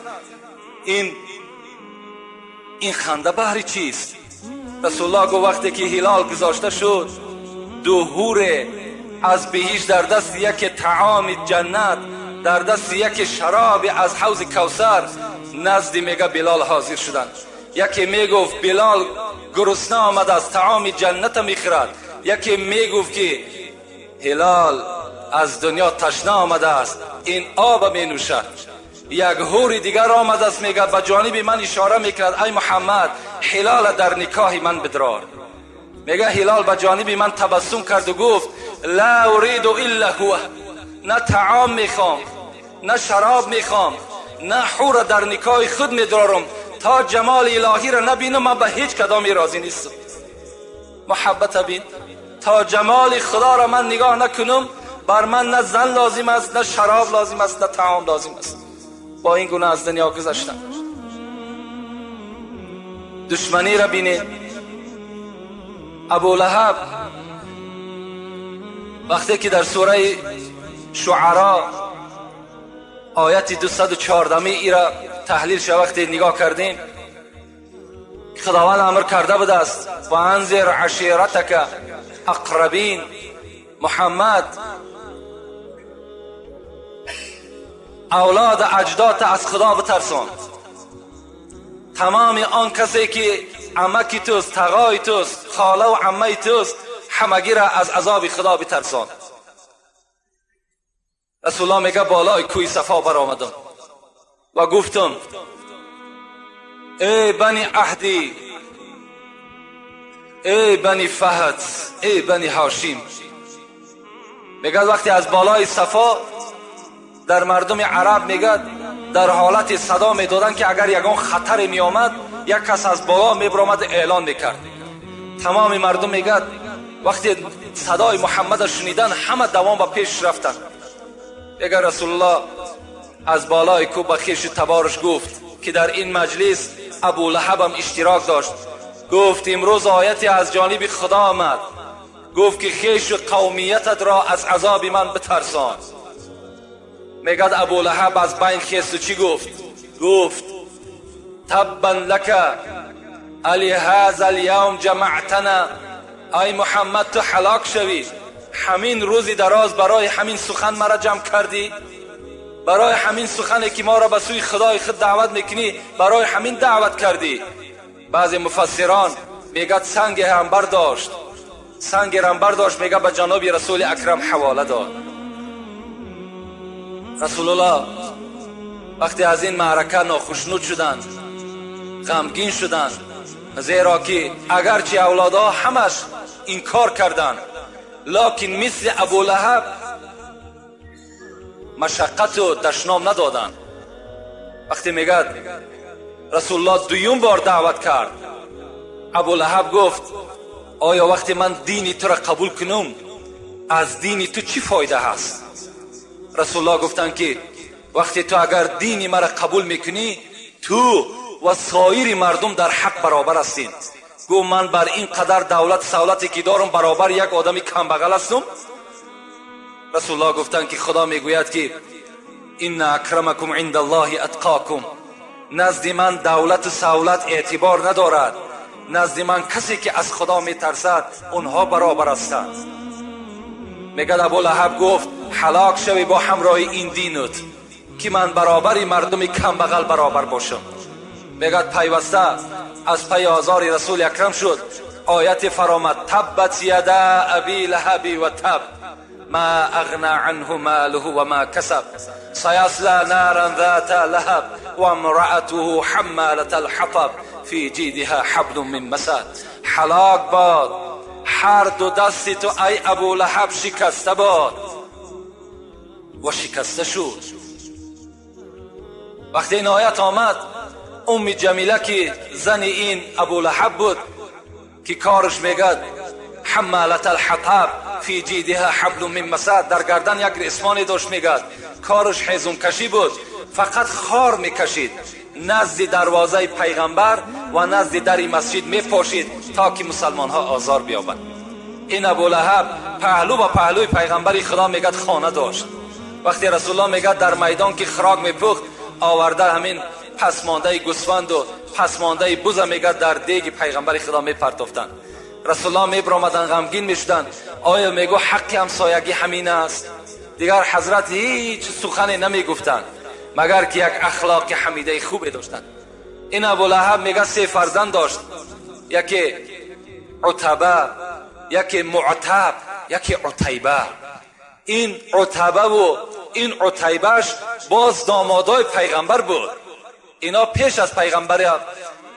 این خنده بهر چیست؟ رسول الله گفت وقتی که هلال گذاشته شد، دو حور از بهشت در دست یک طعام جنت، در دست یک شراب از حوض کوثر نزد میگه بلال حاضر شدند. یکی میگفت بلال گرسنه آمد از طعام جنت میخورد، یکی میگفت که هلال از دنیا تشنه آمده است این آب می نوشد. یک حور دیگر آمده است میگه به جانب من اشاره میکرد ای محمد هلال در نکاح من بدرار. میگه هلال به جانب من تبسم کرد و گفت لا اريد الا هو، نه طعام میخوام نه شراب میخوام نه حور در نکاح خود میدرارم، تا جمال الهی را نبینم من به هیچ کدامی راضی نیستم. محبت بین، تا جمال خدا را من نگاه نکنم بر من نه زن لازم است، نه شراب لازم است، نه طعام لازم است. با این گونه از دنیا گذشتم. دشمنی را بینید، ابو لهب وقتی که در سوره شعرا آیت 214 ای را تحلیل شد، وقتی نگاه کردیم خداوند امر کرده بوده است و انذر عشیرتک اقربین، محمد اولاد اجداد از خدا بترسان، تمام آن کسی که عمکی توست، تغای توست، خاله و عمه توست، همگی را از عذاب خدا بترسان. رسول الله میگه بالای کوی صفا برآمدم و گفتم ای بنی عهدی، ای بنی فهد، ای بنی هاشم. میگه وقتی از بالای صفا در مردم عرب میگه در حالت صدا میدادن که اگر یگان خطر میآمد یک کس از بالا میبرآمد اعلان میکرد. تمام مردم میگه وقتی صدای محمد شنیدن همه دوام به پیش رفتن. میگه رسول الله از بالای کوه به خویش تبارش گفت که در این مجلس ابو لهب هم اشتراک داشت، گفت امروز آیتی از جانب خدا آمد، گفت که خویش و قومیتت را از عذاب من بترسان. Мегад Абу Лаҳаб аз байн хесту чӣ гуфт? Гуфт: таббан лака али ҳаза алявм ҷамаътана. Ай Муҳаммад, ту ҳалок шавӣ, ҳамин рӯзи дароз барои ҳамин сухан мара ҷамъ кардӣ, барои ҳамин сухане ки моро ба сӯи худои худ даъват мекунӣ, барои ҳамин даъват кардӣ. Баъзе муфассирон мегӯяд санге ҳам бардошт, сангерам бардошт, мега ба ҷаноби расули акрам ҳавола дод. Расулуллоҳ вақте аз ин маърака нохушнуд шуданд, ғамгин шуданд, зеро ки агарчи авлодҳо ҳамаш инкор карданд, локин мисли Абулаҳаб машаққату дашном надоданд. Вақте мегӯяд Расулуллоҳ дуюм бор даъват кард, Абулаҳаб гуфт: оё вақте ман дини туро қабул кунам, аз дини ту чӣ фоида ҳаст? Расулуллоҳ гуфтанд ки вақте ту агар дини маро қабул мекунӣ, ту ва соири мардум дар ҳақ баробар ҳастед. Гуфт: ман бар ин қадар давлат савлате ки дорам баробар як одами камбағал ҳастам? Расулуллоҳ гуфтанд ки Худо мегӯяд ки инна акрамакум индаллоҳи атқокум. Назди ман давлату савлат эътибор надорад, назди ман касе ки аз Худо метарсад, онҳо баробар ҳастанд. Мегӯяд Абулаҳаб гуфт: ҳалок шавӣ бо ҳамроҳи ин динут, ки ман баробари мардуми камбағал баробар бошам. Мегӯяд пайваста аз пайи озори расули акрам шуд. Ояте фаромад: таббат яда аби лаҳаби ва таб ма агна анҳу малуҳу ва ма касаб саясла наран зата лаҳаб ва имраатуҳу ҳаммалата алҳатаб фи ҷидиҳа ҳаблун мин масад. Ҳалок бод ҳар ду дасти ту, ай Абулаҳаб, шикаста бод. Ва шикаста шуд. Вақте ин оят омад, Умми Ҷамила ки зани ин Абулаҳаб буд, ки корш мегӯяд ҳаммалата алҳатаб фи ҷидиҳа ҳаблун мин масад, дар гардан як ресмоне дошт, мегӯяд корш ҳезумкашӣ буд, фақат хор мекашид, назди дарвозаи пайғамбар ва назди дари масҷид мепошид то ки мусалмонҳо озор биёбанд. Ин Абулаҳаб паҳлӯ ба паҳлӯи пайғамбари Худо мегӯяд хона дошт. Вақте Расулуллоҳ мегӯяд дар майдон ки хӯрок мепухт, оварда ҳамин пасмондаи гӯсфанду пасмондаи буза мегӯяд дар деги пайғамбари Худо мепартофтанд. Расулуллоҳ мебиромаданд, ғамгин мешуданд. Оё мегӯ ҳаққи ҳамсоягӣ ҳамин аст? Дигар ҳазрат ҳеҷ сухане намегуфтанд, магар ки як ахлоқи ҳамидаи хубе доштанд. Ин Абулаҳаб мегӯяд се фарзанд дошт, яке Утаба, яке Муътаб, яке Утайба. Ин Утабаву ин Утайбаш боз домодои пайғамбар буд. Ино пеш аз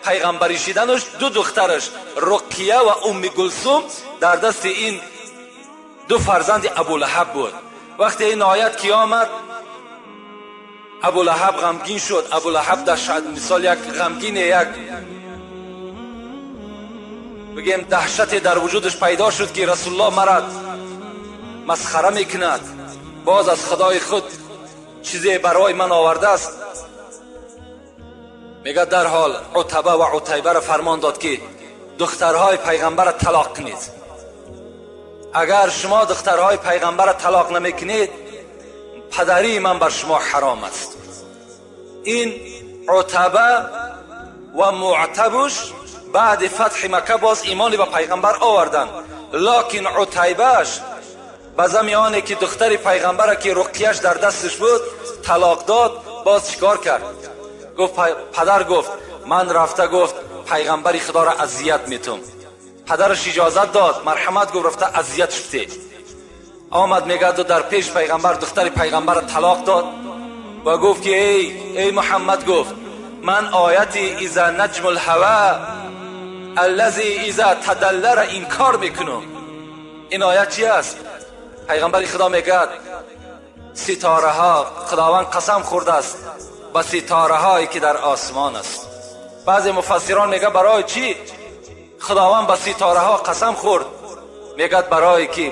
пайғамбарӣ шиданаш ду духтараш Руқия ва Умми Гулсум дар дасти ин ду фарзанди Абулаҳаб буд. Вақте ин оят ки омад, Абулаҳаб ғамгин шуд. Абулаҳаб дар мисол як ғамгине, як бигем даҳшате дар вуҷудаш пайдо шуд ки Расулуллоҳ мара масхара мекунад, боз аз худои худ чизе барои ман овардааст. Мегӯяд дарҳол Утаба ва Утайбаро фармон дод ки духтарҳои пайғамбарро талоқ кунед. Агар шумо духтарҳои пайғамбарро талоқ намекунед, падарии ман бар шумо ҳаром аст. Ин Утаба ва Муътабуш баъди фатҳи Макка боз имони ба пайғамбар оварданд, локин Утайбаш ба зами оне ки духтари пайғамбара ки руқияш дар дасташ буд талоқ дод, боз чикор кард? Гуфт падар, гуфт ман рафта, гуфт пайғамбари Худоро азият метум. Падараш иҷозат дод, марҳамат, гуфт рафта азият шуфте. Омад, мегӯяд, дар пеш пайғамбар духтари пайғамбарро талоқ дод ва гуфт ки эй Муҳаммад, гуфт ман ояти иза наҷму лҳава аллази иза тадаллара инкор мекунам. Ин оят чи аст? Пайғамбари Худо мегӯяд ситораҳо, Худованд қасам хӯрдааст ба ситораҳое ки дар осмон аст. Баъзе муфассирон мегӯяд барои чӣ Худованд ба ситораҳо қасам хӯрд? Мегӯяд барое ки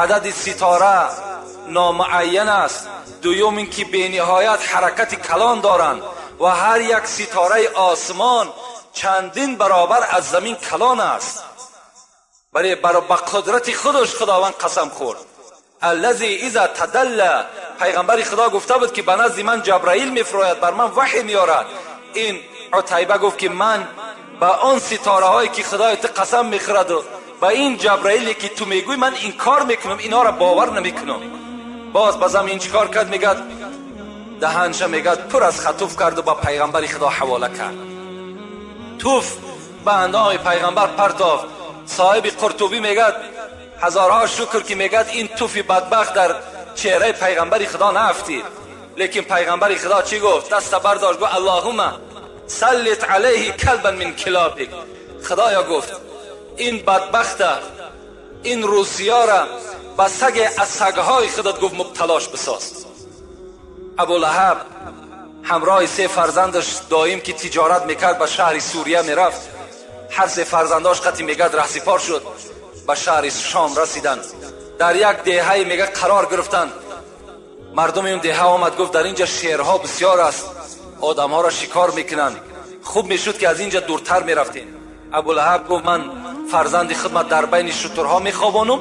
адади ситора номуайян аст, дуюм ин ки бениҳоят ҳаракати калон доранд ва ҳар як ситораи осмон чандин баробар аз замин калон аст. Бале, ба қудрати худаш Худованд қасам хӯрд. Аллази иза тадалла, پیغمبر خدا گفته بود که به نزد من جبرائیل میفراید، بر من وحی میارد. این عتیبه گفت که من به آن ستاره هایی که خدای تو قسم میخورد و به این جبرائیلی که تو میگوی من انکار میکنم، اینا را باور نمیکنم. باز بازم این چیکار کرد؟ میگد دهنش میگد پر از خطوف کرد و با پیغمبر خدا حواله کرد. توف به اندام پیغمبر پرتافت. صاحب قرطبی میگد هزارها شکر که میگد این توف بدبخت در چهره پیغمبر خدا نفتید. لیکن پیغمبر خدا چی گفت؟ دست برداشت گفت اللهم سلط علیه کلبا من کلابک. خدایا گفت این بدبخت، این روسیا را به سگ از سگهای خودت گفت مبتلاش بساز. ابولهب همراه سه فرزندش دایم که تجارت میکرد به شهر سوریه میرفت. هر سه فرزنداش قطعی میگد رهسپار شد، به شهر شام رسیدن. در یک دهه میگه قرار گرفتن. مردم این دهه آمد گفت در اینجا شیرها بسیار است، آدمها را شکار میکنند، خوب میشد که از اینجا دورتر میرفتیم. ابولهب گفت من فرزند خدمت در بین شترها میخوابانم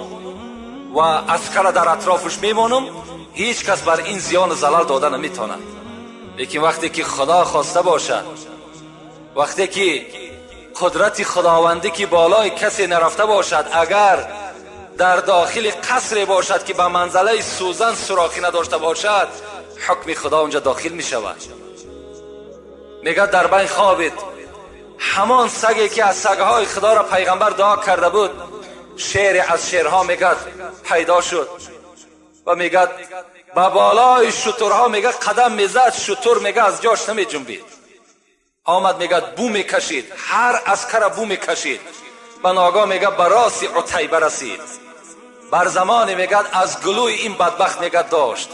و عسکر در اطرافش میمانم، هیچ کس بر این زیان و زلال داده نمیتواند. لیکن وقتی که خدا خواسته باشد، وقتی که قدرت خداوندی که بالای کسی نرفته باشد، اگر در داخل قصر باشد که به منزله سوزن سوراخی نداشته باشد، حکم خدا اونجا داخل می شود. میگه در بین خوابید، همان سگی که از سگهای خدا را پیغمبر دعا کرده بود، شعر از شعرها میگه پیدا شد و میگه به بالای شترها میگه قدم میزد، شتر میگه از جاش نمی جنبید. آمد میگه بو میکشید، هر عسکر بو میکشید. به ناگاه میگه به راس عتیبه رسید. بر زمان میگه از گلوی این بدبخت میگه داشت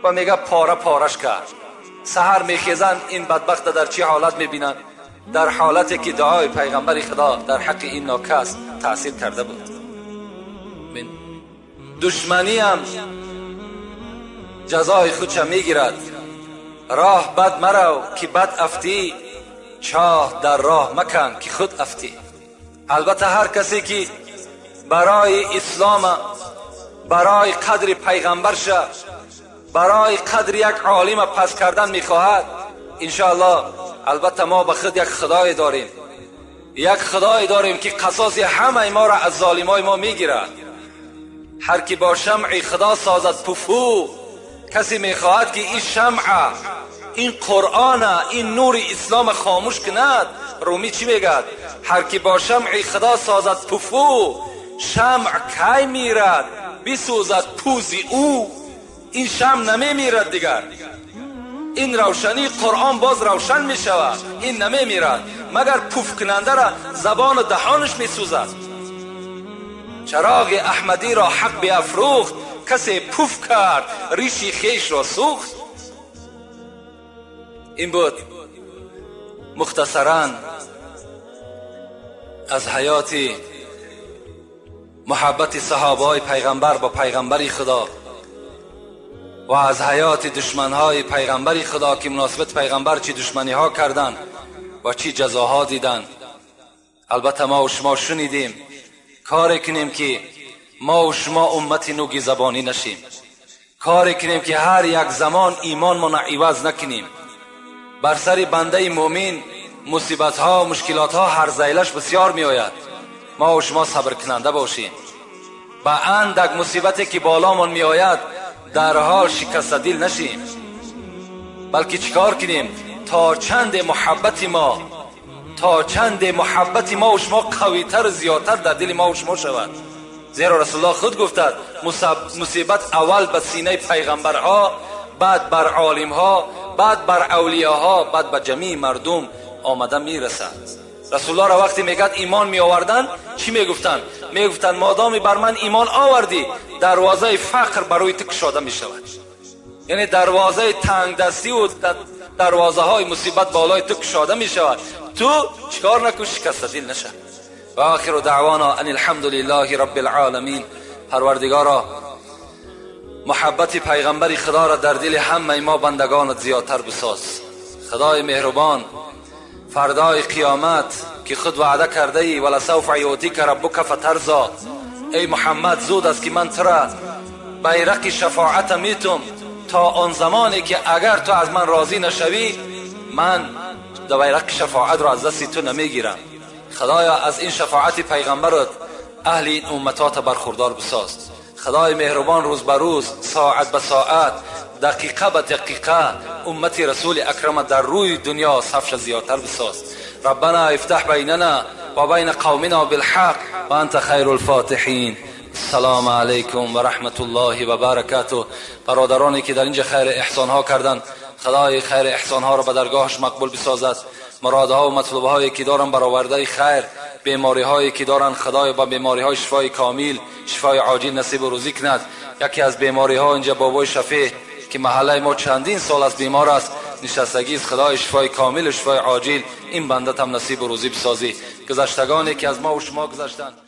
و میگه پاره پارش کرد. سحر میخیزند این بدبخت در چه حالت میبینند؟ در حالتی که دعای پیغمبر خدا در حق این ناکس تاثیر کرده بود. دشمنی هم جزای خودش میگیرد. راه بد مرو که بد افتی، چاه در راه مکن که خود افتی. البته هر کسی که برای اسلام، برای قدر پیغمبرش، برای قدر یک عالم پس کردن میخواهد، انشاءالله البته ما به خود یک خدای داریم، یک خدای داریم که قصاص همه ما را از ظالمای ما میگیرد. هر کی با شمع خدا سازد پفو، کسی میخواهد که این شمع، این قرآن، این نور اسلام خاموش کند. رومی چی میگد؟ هر کی با شمع خدا سازد پفو، شمع کی میرد بسوزد پوزی او. این شمع نمیمیرد دیگر، این روشنی قرآن باز روشن میشود، این نمیمیرد، مگر پف کننده را زبان و دهانش میسوزد. چراغ احمدی را حق بیافروخت، کسی پف کرد ریشی خیش را سوخت. این بود مختصرا از حیات محبت صحابه پیغمبر با پیغمبر خدا و از حیات دشمنهای پیغمبر خدا که مناسبت پیغمبر چی دشمنی ها کردن و چی جزاها دیدن. البته ما و شما شنیدیم، کار کنیم که ما و شما امت نوگی زبانی نشیم، کار کنیم که هر یک زمان ایمان ما عوض نکنیم. بر سر بنده مؤمن مصیبت ها، مشکلات ها هر زیلش بسیار می آید. ما و شما صبر کننده باشیم. به اندک مصیبتی که بالامان می آید در حال شکست دل نشیم، بلکه چیکار کنیم تا چند محبت ما، تا چند محبت ما و شما قویتر و زیادتر در دل ما و شما شود. زیرا رسول الله خود گفتد مصیبت اول به سینه پیغمبرها، بعد بر عالمها، بعد بر اولیاها، بعد به جمیع مردم آمده میرسد. رسول الله را وقتی میگد ایمان می آوردن چی میگفتن؟ میگفتن مادامی بر من ایمان آوردی دروازه فقر برای تو کشاده میشود، یعنی دروازه تنگ دستی و دروازه های مصیبت بالای تو کشاده میشود. تو چیکار نکن، شکست دل نشه. و آخر دعوانا ان الحمد لله رب العالمین. پروردگارا محبت پیغمبر خدا را در دل همه ما بندگانت زیادتر بساز. خدای مهربان فردای قیامت که خود وعده کرده ای ولسوف یعطیک ربک فترضی، ای محمد زود است که من تو را بیرق شفاعت میتم، تا آن زمانی که اگر تو از من راضی نشوی من بیرق شفاعت را از دست تو نمیگیرم. خدایا از این شفاعت پیغمبرت اهل این امتات برخوردار بساز. خدای مهربان روز به روز، ساعت به ساعت، دقیقه به دقیقه امت رسول اکرم در روی دنیا صفش زیادتر بساز. ربنا افتح بیننا و بین قومنا بالحق و انت خیر الفاتحین. السلام علیکم و رحمت الله و برکاته. برادرانی که در اینجا خیر احسان ها کردند، خدای خیر احسان ها را به درگاهش مقبول بسازد. مرادها و مطلوب هایی که دارن برآورده خیر، بیماری هایی که دارن خدای با بیماری های شفای کامل، شفای عاجل نصیب و روزی کند. یکی از بیماری ها اینجا بابای شفیع که محله ما چندین سال از بیمار است، نشستگی است. خدای شفای کامل و شفای عاجل این بنده هم نصیب و روزی بسازی. گذشتگانی که از ما و شما گذشتند.